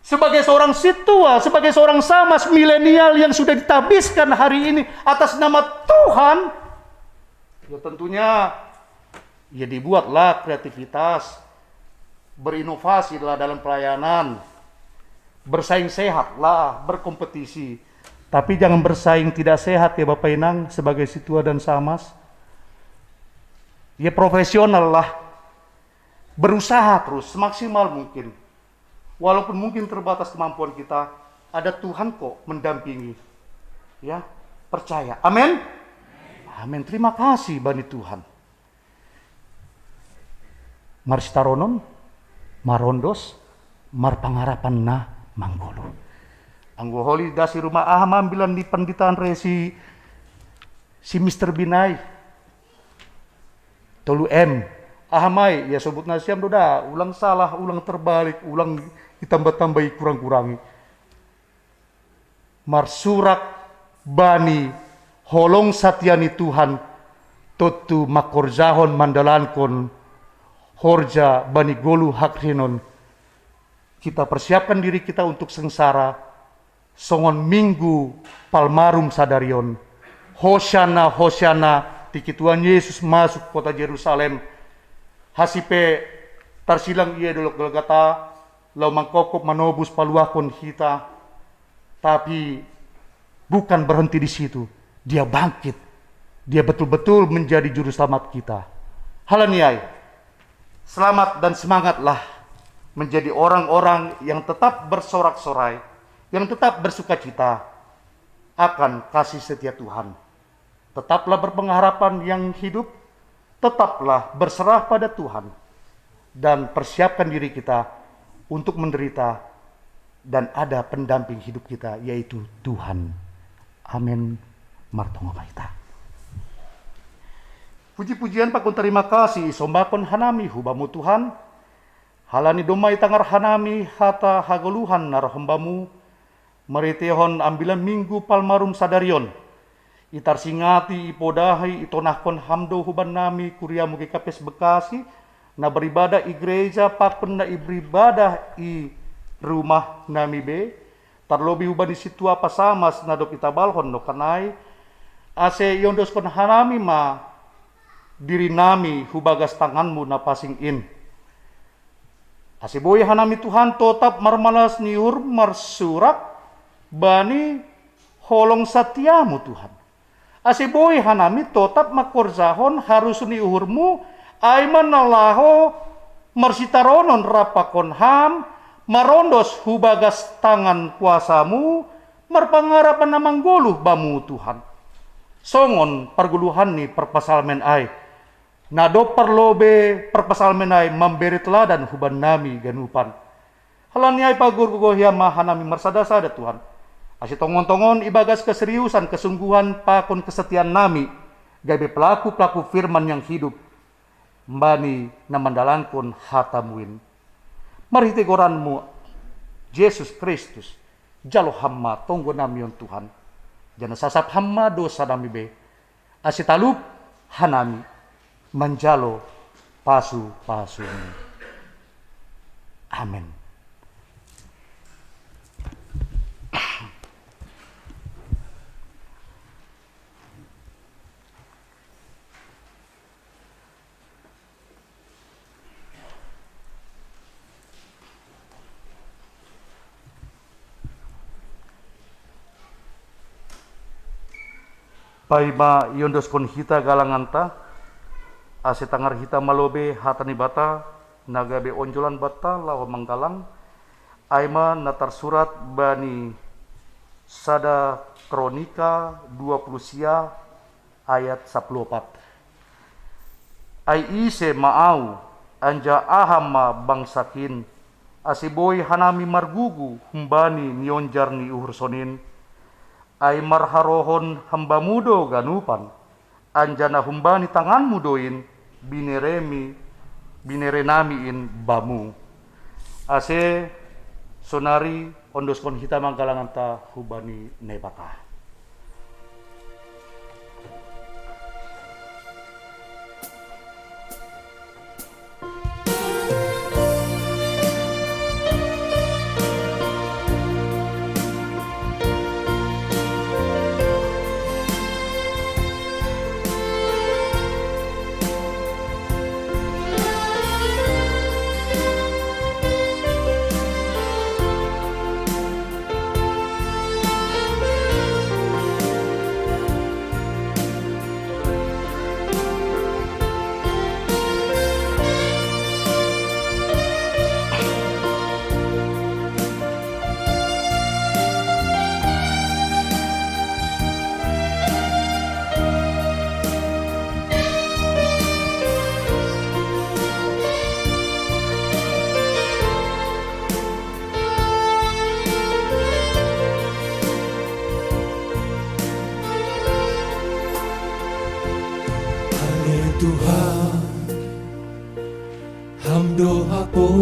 Sebagai seorang sintua, sebagai seorang samas milenial yang sudah ditabiskan hari ini atas nama Tuhan, ya tentunya, ya dibuatlah kreativitas, berinovasilah dalam pelayanan, bersaing sehatlah, berkompetisi. Tapi jangan bersaing tidak sehat ya Bapak Inang sebagai sintua dan samas. Ya, profesional lah. Berusaha terus semaksimal mungkin. Walaupun mungkin terbatas kemampuan kita, ada Tuhan kok mendampingi. Ya, percaya. Amin. Amin. Terima kasih bani Tuhan. Marsitaronon, marondos, marpangarapan na manggolu. Anggo holi dasi rumah aha ma ambilan ni panditaan resi si Mister Binai. Tolu M. Aha mai, ya, sobut nasiam do da, ulang salah, ulang terbalik, ulang itambah-tambahi, kurang-kurangi. Marsurak bani holong satia ni Tuhan, tontu mangkorjahon mandalankon horja bani golu hakrinon. Kita persiapkan diri kita untuk sengsara, songon Minggu Palmarum sadarion. Hosianna, Hosianna, tingki Tuhan Yesus masuk kota Jerusalem. Hasipe tarsilang ia dolok Golgata, laho mangkopkop, manobus, paluahkon hita. Tapi bukan berhenti di situ. Dia bangkit. Dia betul-betul menjadi juru selamat kita. Halani ai, selamat dan semangatlah menjadi orang-orang yang tetap bersorak-sorai, yang tetap bersukacita akan kasih setia Tuhan. Tetaplah berpengharapan yang hidup, tetaplah berserah pada Tuhan, dan persiapkan diri kita untuk menderita dan ada pendamping hidup kita, yaitu Tuhan. Amin. Martonggo ma hita. Puji-pujian pakon tarima kasih isombahkon hanami hu Bamu, Tuhan, halani domma itangar hanami hata hagoluhan na roham Bamu, marhiteihon ambilan Minggu Palmarum sadarion. Itarsingati, ipodahi, itonahkon Ham do hubannami Kuriamu G K P S Bekasi, na beribadah i gereja pakon na beribadah i rumah nami be, tarlobi hubani sintua pasamas na dob itabalhon nongkan ai, ase iondoskon hanami ma dirinami hu bagas tanganmu na pansing in. Ase boi hanami, Tuhan, totap marmalas ni uhur marsurak bani holong satiamu, Tuhan. Ase boi hanami totap mangkorjahon harosuh ni uhurmu, ai ma na laho marsitaronon rap pakon Ham, marondos hu bagas tangan kuasamu, marpangarapan na manggoluh Bamu, Tuhan. Songon pargoluhan ni parpsalmen ai, na dob parlobei parpsalmen ai mambere teladan hubannami ganupan. Halani ai pagogohi ma hanami marsada-sada, Tuhan, ase tongon-tongon ibagas keseriusan, kesungguhan pakon kesetiaannami, gabe pelaku-pelaku firman yang hidup, bani na mandalankon hatamu in. Marhitei goranmu, Jesus Kristus, jalo Ham ma tonggonami on, Tuhan, janah sasap Ham ma dosanami be, ase talup hanami manjalo pasu-pasumu. Amen. Paima iondoskon hita galanganta, ase tangar hita malobe hata ni Naibata, na gabe onjolan banta laho manggalang, ai ma na tarsurat bani sada Kronika dua puluh sia ayat sapuluh opat. Ai ise ma ahu, anjaha aha ma bangsakin, ase boi hanami margugu humbani nionjar ni uhur sonin? Ai marharohon hambamu do ganupan, anjaha humbani tanganmu do in bineremi, binerenami in bamu. Ase sonari ondoskon hita ma galanganta hubani Naibata.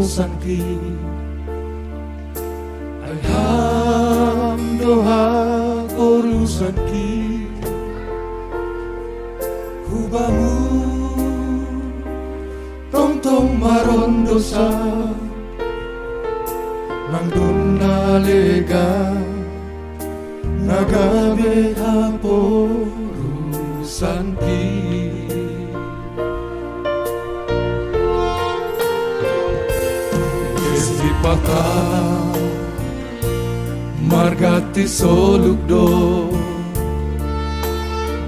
Sangki, ai ham doha koru sangki, hubamu tongtong maron dosa, nang dong na lega na gabe haporusanki. Desi pata margati soluk do,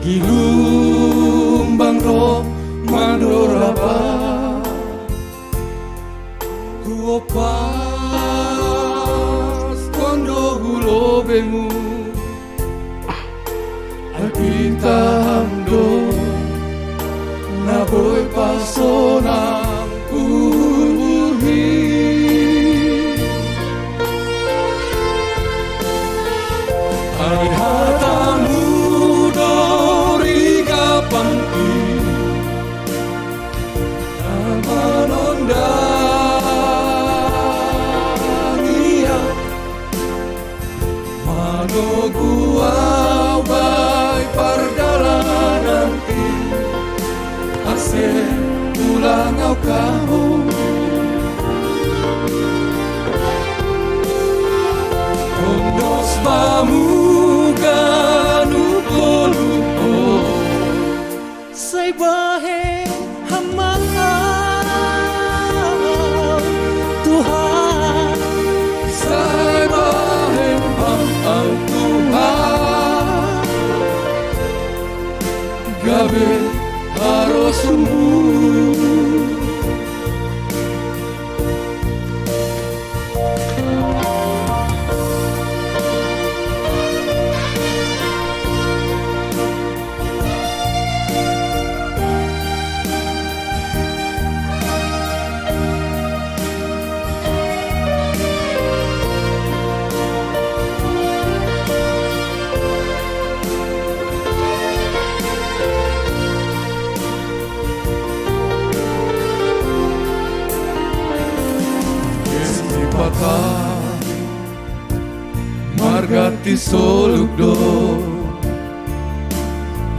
gilumbang ro mandorapa. Huopas kondo hulobemu, ai pitaham do na boi pasonang uhurhi. Ai hatamu do rigapangki, na manondangi au, manogu au bae pardalananki, ase ulang au kahou. Ondos bamu ganup goluhon, sai bahen ham ma au Tuhan. Sai bahen ham au Tuhan, gabe harosmu. Desi pata margati soluk do,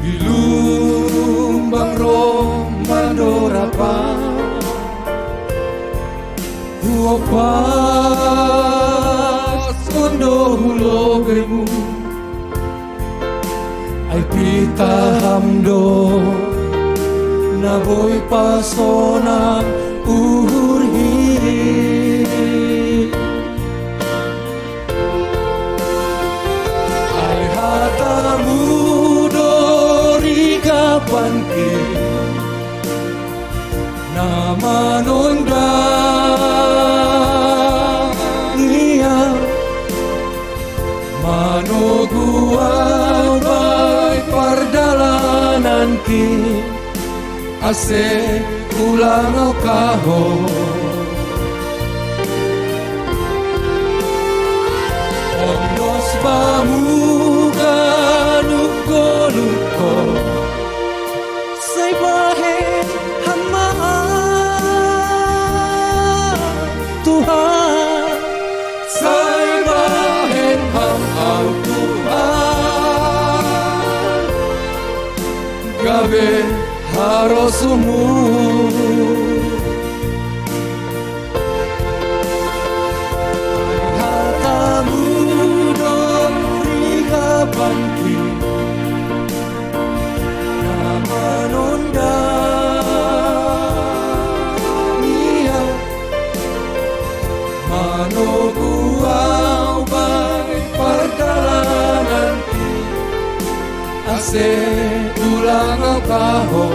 gilumbang ro mandorapa. Huopas kondo hulobemu, ai pitaham do na boi pasonang uhurhi. Ai hatamu do rigapangki, na manondangi au, manogu au bae pardalananki, ase ulang au kahou. Ondos bamu ganup goluhon, sai bahen ham ma au Tuhan. Sai bahen ham au Tuhan, gabe harosmu. Hatamu do rigapangki, na manondangi au, manogu au bae pardalananki, ase ulang au kahou.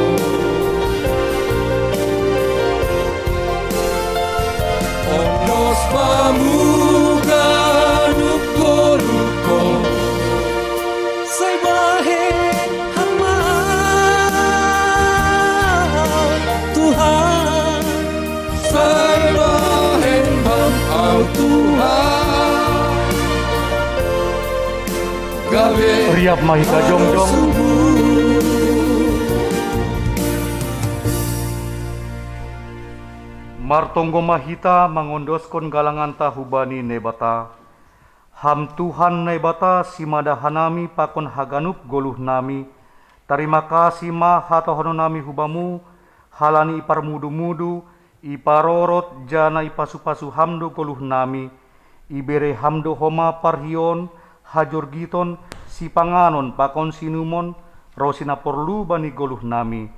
Ondos bamu ganup goluhon, sai bahen ham ma au Tuhan. Sai bahen ham au Tuhan, gabe Riap ma hita jongjong. Harosmu. Martonggo ma hita mangondoskon galanganta hubani Naibata. Ham Tuhan Naibata, simada hanami pakon haganup goluhnami. Tarima kasih ma hatahononnami hubamu, halani iparmudu-mudu, iparorot jana ipasu-pasu ham do goluhnami. Ibere ham do homa parhion, hajorgiton, sipanganon pakon sinumon, ro sinaporlu bani goluhnami.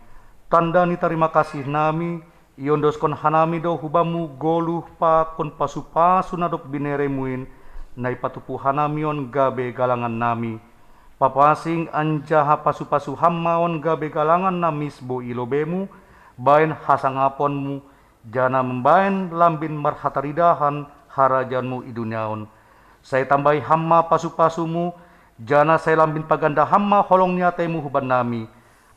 Tanda ni tarima kasihnami, iondoskon hanami do hubamu goluh pakon pasu-pasu na dob bineremuin, na ipatupu hanami on gabe galangannami. Papasing anjaha pasu-pasu ham ma on gabe galangan na misbo i lobemu, baen hasangaponmu, jana mambaen lambin marhataridahan harajaonmu i dunia on. Sai tambai ham ma pasu-pasumu, jana sai lambin paganda ham ma holong ni ataimu hubannami.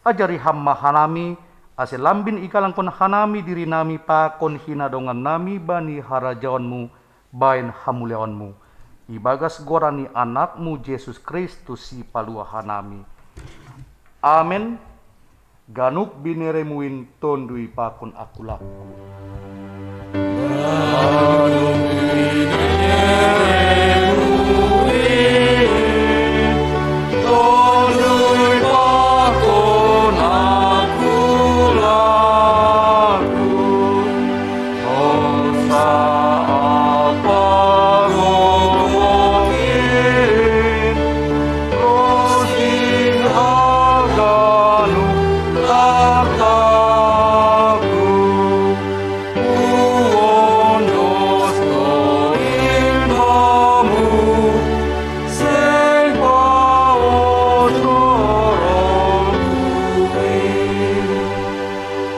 Ajari ham ma hanami, ase lambin igalangkon hanami dirinami pakon hinadongannami bani harajaonmu, baen hamuliaonmu. Ibagas goran ni Anakmu Jesus Kristus sipalua hanami. Amen. Ganup bineremuin tondui pakon angkulangku.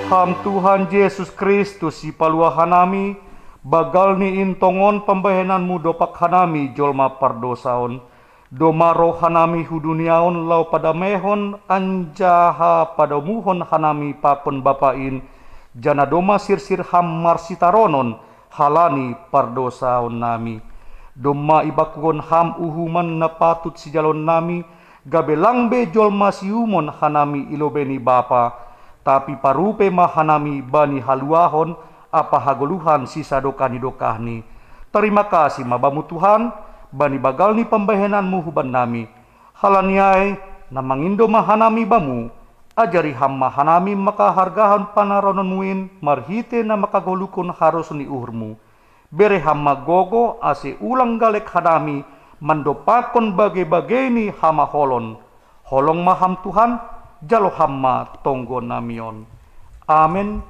Ham Tuhan Jesus Kristus sipalua hanami, bagal ni in tongon pambahenanmu dompak hanami jolma pardosa on. Domma roh hanami hu dunia on laho padameihon anjaha padomuhon hanami pakon Bapa in, jana domma sirsir ham marsitaronon halani pardosaonnami. Domma ibakuhon ham uhuman na patut sijaloonnami, gabe lang be jolma siumon hanami i lobei ni Bapa, tapi parupe ma hanami bani haluahon ampa hagoluhan sisadokah ni dokahni. Tarima kasih ma Bamu Tuhan, bani bagal ni pambahenanmu hubannami. Halani ai, na mangindo ma hanami Bamu, ajari ham ma hanami mangkahargahon panarononmu in marhitei na mangkagoluhkon harosuh ni uhurmu. Bere ham ma gogo ase ulang galek hanami mandompakkon bage-bagei ni hamaholon. Holong ma ham Tuhan, jalo ham ma tonggonami on. Amen.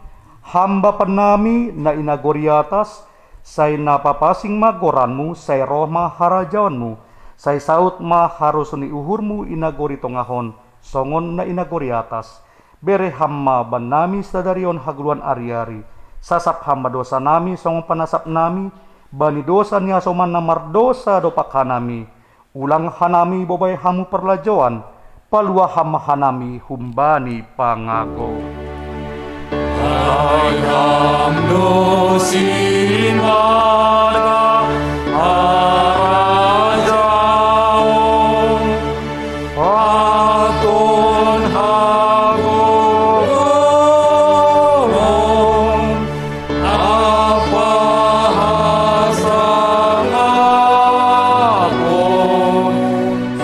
Ham Bapannami na i nagori atas, sai na papasing ma goranmu, sai roh ma harajaonmu, sai saut ma harosuh ni uhurmu i nagori tongah on, songon na i nagori atas. Bere ham ma bannami sadari on hagoluhan ari-ari. Sasap ham ma dosanami songon panasapnami bani dosa ni hasoman na mardosa dompak hanami. Ulang hanami bobai hamu parlajouan, palua ham ma hanami humbani pangago. Ai ham do simada harajaon, aton hagogoon, ampa hasangapon,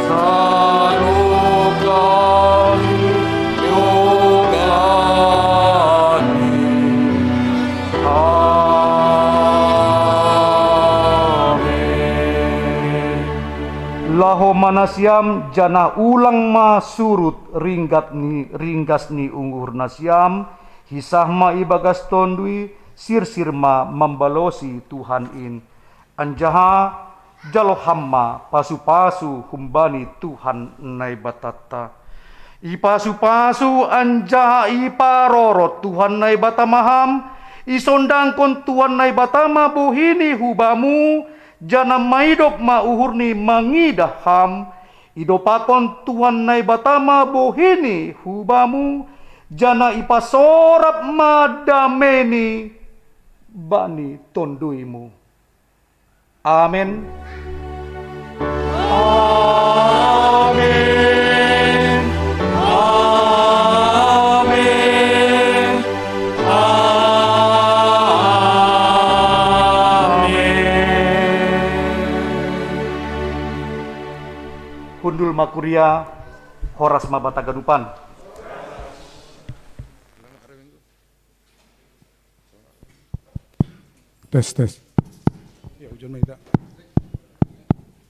sadokah ni dokahni. Amen. Laho ma nasiam, janah ulang ma surut ringgat ni, ringgas ni uhur nasiam, hisah ma ibagas Tonduy, sirsir ma mambalosi Tuhan in. Anjaha jalo ham ma pasu-pasu humbani Tuhan Naibatanta. Ipasu-pasu anjaha iparorot Tuhan Naibata ma ham, isondangkon Tuhan Naibata ma bohini hu bamu, janah maidop ma uhurni mangidah ham. Idompakkon Tuhan Naibata ma bohini hu bamu, janah ipasorap ma dameini bani tonduymu. Amen. Amen. Amen. Amen. Gundul ma kuria, horas ma banta haganupan. Tes, tes. Ya, hujon ma hita.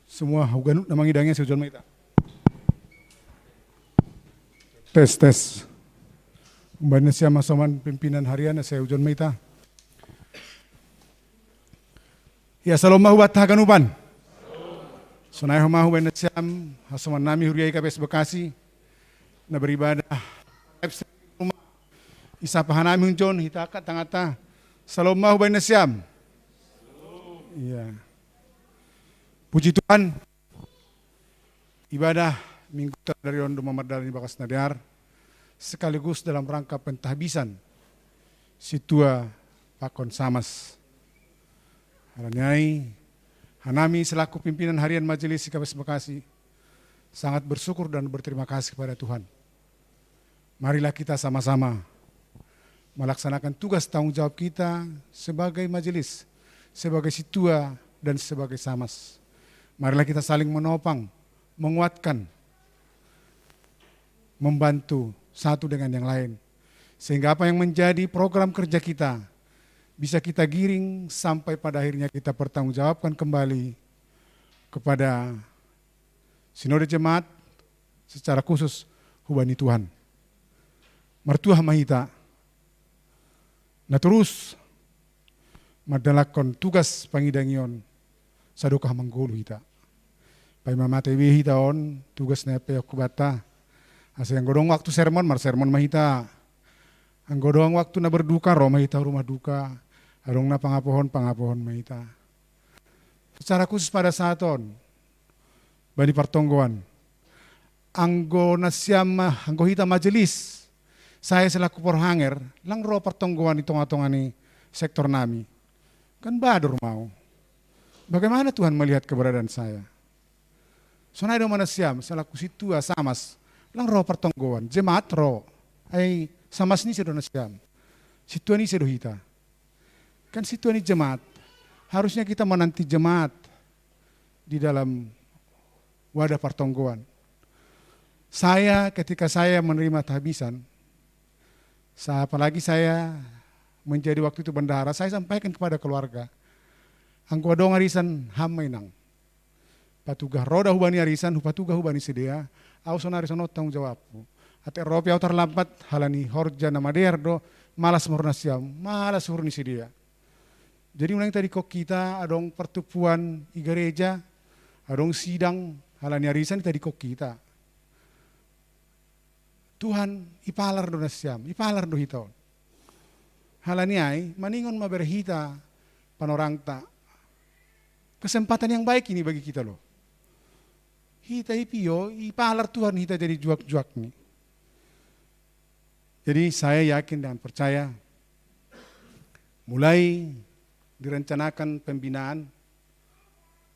Semua haganup na mangidangi, ase hujon ma hita. Tes, tes. Humbani nasiam hasoman pimpinan harian, ase hujon ma hita. Ya, salom ma hubanta haganupan. Sonai homa humbani nasiam hasomannami huria i K P S Bekasi na beribadah live stream di rumah. Isapa hanami hujon, hita angkat tangan ta. Salom ma hubani nasiam. Iya. Puji Tuhan. Ibadah Minggu tardari on do mamardalani bagas na dear, sekaligus dalam rangka pentahbisan sintua pakon samas. Halani ai, hanami selaku pimpinan harian Majelis I K P S Bekasi sangat bersyukur dan berterima kasih kepada Tuhan. Marilah kita sama-sama melaksanakan tugas tanggung jawab kita sebagai majelis, sebagai sintua, dan sebagai samas. Marilah kita saling menopang, menguatkan, membantu satu dengan yang lain. Sehingga apa yang menjadi program kerja kita bisa kita giring sampai pada akhirnya kita pertanggungjawabkan kembali kepada Sinode Jemaat, secara khusus hubani Tuhan. Martuah ma hita na torus mandalankon tugas pangidangion sadokah manggoluh hita. Paima mate be hita on, tugas na peok hubanta. Ase anggo adong waktu sermon, marsermon ma hita. Anggo adong waktu na berduka, ro ma hita rumah duka. Adong na pangapohon, pangapohon ma hita. Secara khusus pada saat on, bani partonggoan. Anggo nasiam ma, anggo hita majelis, saya selaku porhanger, lang ro partonggoan i tonga-tonga ni sektor nami. Kan bador mau. Bagaimana Tuhan melihat keberadaan saya? Sonai do ma nasiam, selaku sintua samas, lang ro partonggoan, jemaat ro. Ai samas ni ise do nasiam. Sintua ni ise do hita. Kan sintua ni jemaat. Harusnya kita menanti jemaat di dalam wadah partonggoan. Saya, ketika saya menerima tahbisan, sa-, apalagi saya menjadi waktu itu bendahara, saya sampaikan kepada keluarga. Anggo adong arisan, ham ma inang. Patugah ro da hubani arisan, hupatugah hubani sidea, au sonari songon on tanggung jawabku. Atik ro pe au tarlambat, halani horja na madear do, malas ma uhur nasiam, malas uhur ni sidea. Jadi unang itadingkon hita adong pertumpuan i gareja, adong sidang, halani arisan itadingkon hita. Tuhan, ipalar do nasiam, ipalar do hita on. Halani ai, maningon ma bere hita panorangta. Kesempatan yang baik ini bagi kita loh. Hita ipio, ipalar Tuhan hita jadi juak-juakni. Jadi saya yakin dan percaya, mulai direncanakan pembinaan,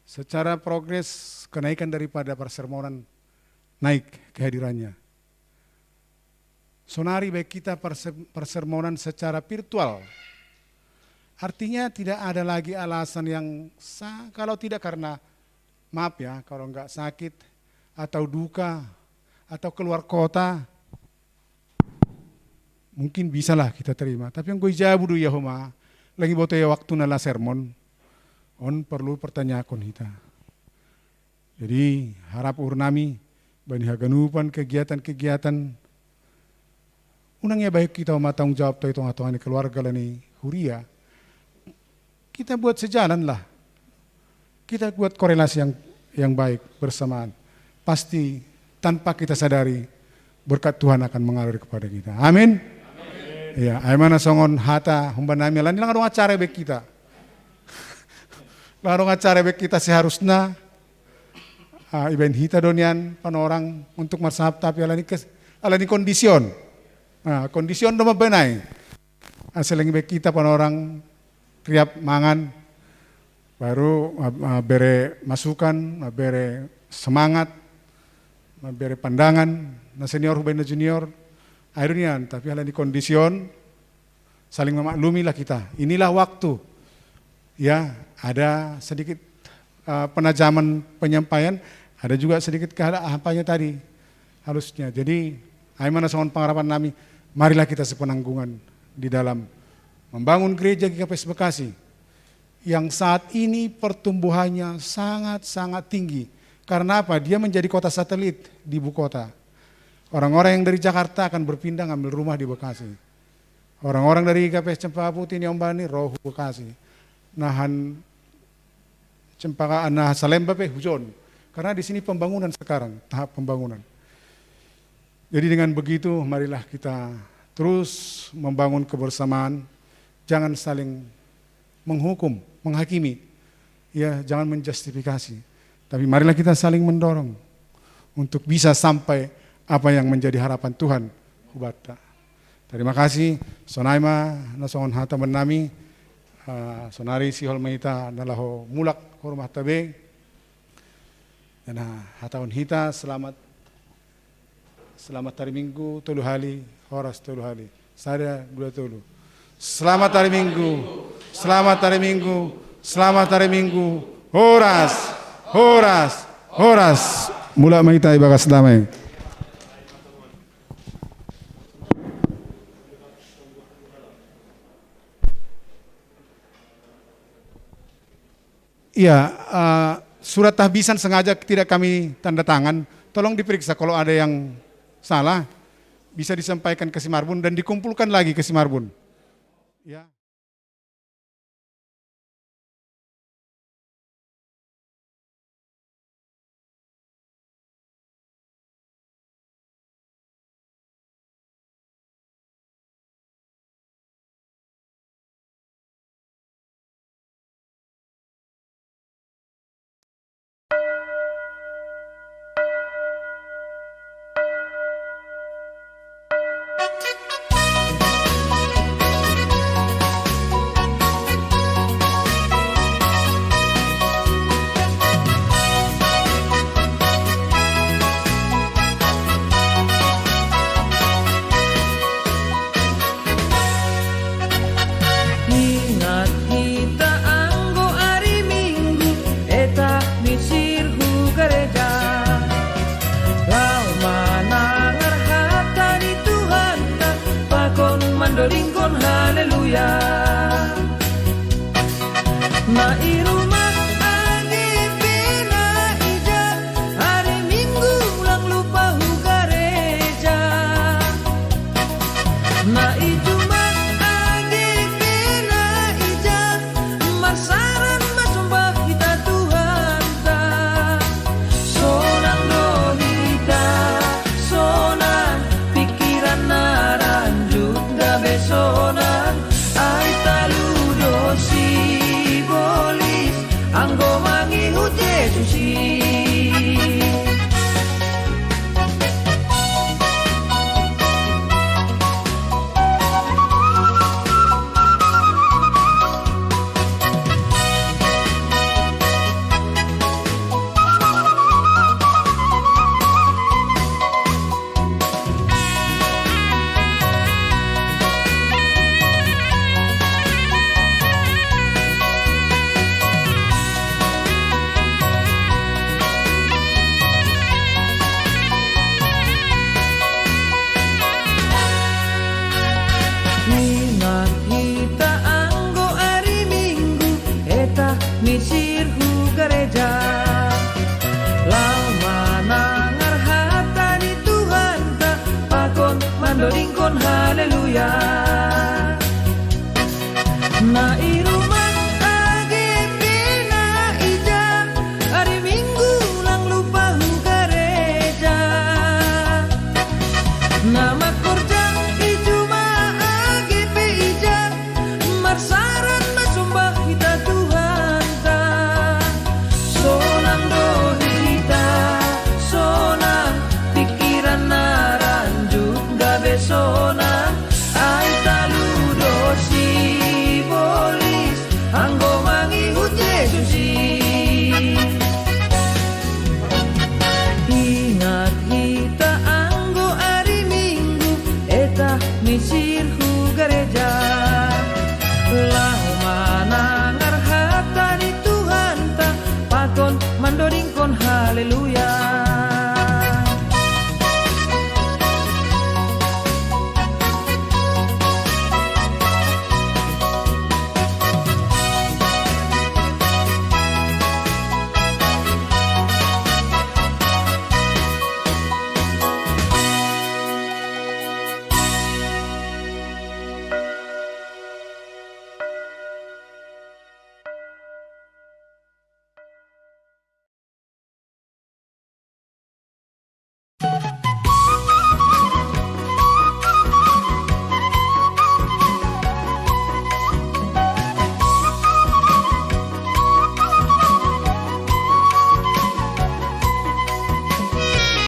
secara progres kenaikan daripada persermonan naik kehadirannya. Sonari baik kita perse-, persermonan secara virtual. Artinya tidak ada lagi alasan yang sa-, kalau tidak karena, maaf ya, kalau nggak sakit atau duka atau keluar kota, mungkin bisalah kita terima. Tapi anggo i jabu do ia homa, lagi boto ia waktu na laho sermon, on perlu pertanyaakon hita. Jadi harap uhurnami, bani haganupan kegiatan-kegiatan, unang ia baik hita homa tanggung jawab ta i tonga-tonga ni keluarga halani huria. Kita buat sejalan lah. Kita buat korelasi yang yang baik bersamaan. Pasti tanpa kita sadari berkat Tuhan akan mengalir kepada kita. Amin. Ya, ai ma na songon hata humbani nami, alani lang adong acara baik hita. Lang adong acara baik hita seharusna, ah, ibaen hita do nian panorang untuk marsahap, tapi alani kes-, alani kondisi on. Nah, kondisi on do mambaen ai. Ase lang ibaen hita panorang riap mangan, baru, ah, ah, bere masukan, ah, bere semangat, ah, bere pandangan, na senior hubaen na junior, ai do nian, tapi halani kondisi on, saling memaklumi lah kita. Inilah waktu. Ya, ada sedikit, eh, penajaman penyampaian. Ada juga sedikit kehala-, apanya tadi, halusnya. Jadi, ai ma na songon pengharapan nami, marilah kita sepenanggungan di dalam membangun gereja G K P S Bekasi yang saat ini pertumbuhannya sangat-sangat tinggi. Karena apa? Dia menjadi kota satelit di ibu kota. Orang-orang yang dari Jakarta akan berpindah ngambil rumah di Bekasi. Orang-orang dari G K P S Cempaka Putih, Nyombani, ro hu Bekasi. Nahan Cempaka, nah, Salemba pe hujon. Karena di sini pembangunan sekarang, tahap pembangunan. Jadi dengan begitu, marilah kita terus membangun kebersamaan, jangan saling menghukum, menghakimi, ya, jangan menjustifikasi. Tapi marilah kita saling mendorong untuk bisa sampai apa yang menjadi harapan Tuhan hu banta. Terima kasih, sonai ma na songon hata bannami, ah, sonari sihol ma hita na laho mulak hu rumahta be. Dan, ah, hatahon hita selamat, selamat hari Minggu tolu hali, horas tolu hali. Sada, dua, tolu. Selamat hari Minggu, selamat hari Minggu, selamat hari Minggu, horas, horas, horas. Mulak ma hita ibagas damai. Iya, eh, surat tahbisan sengaja tidak kami tanda tangan. Tolong diperiksa kalau ada yang salah, bisa disampaikan ke Simarbun dan dikumpulkan lagi ke Simarbun. Ya. Ingat hita anggo ari Minggu, eta misir hu gareja. Laho manangar hata ni Tuhanta, pakon mandodingkon haleluya. Na i rumah age pe na ija, hari Minggu ulang lupa hu gareja. Na i Jumat age pe na ija, marsaran ma somba hita Tuhanta. Sonang do hita, sonang, pikiran na ranjut gabe sonang, ai talu do sibolis, anggo mangihut Jesus i. Ingat hita anggo ari Minggu, eta misir hu gareja.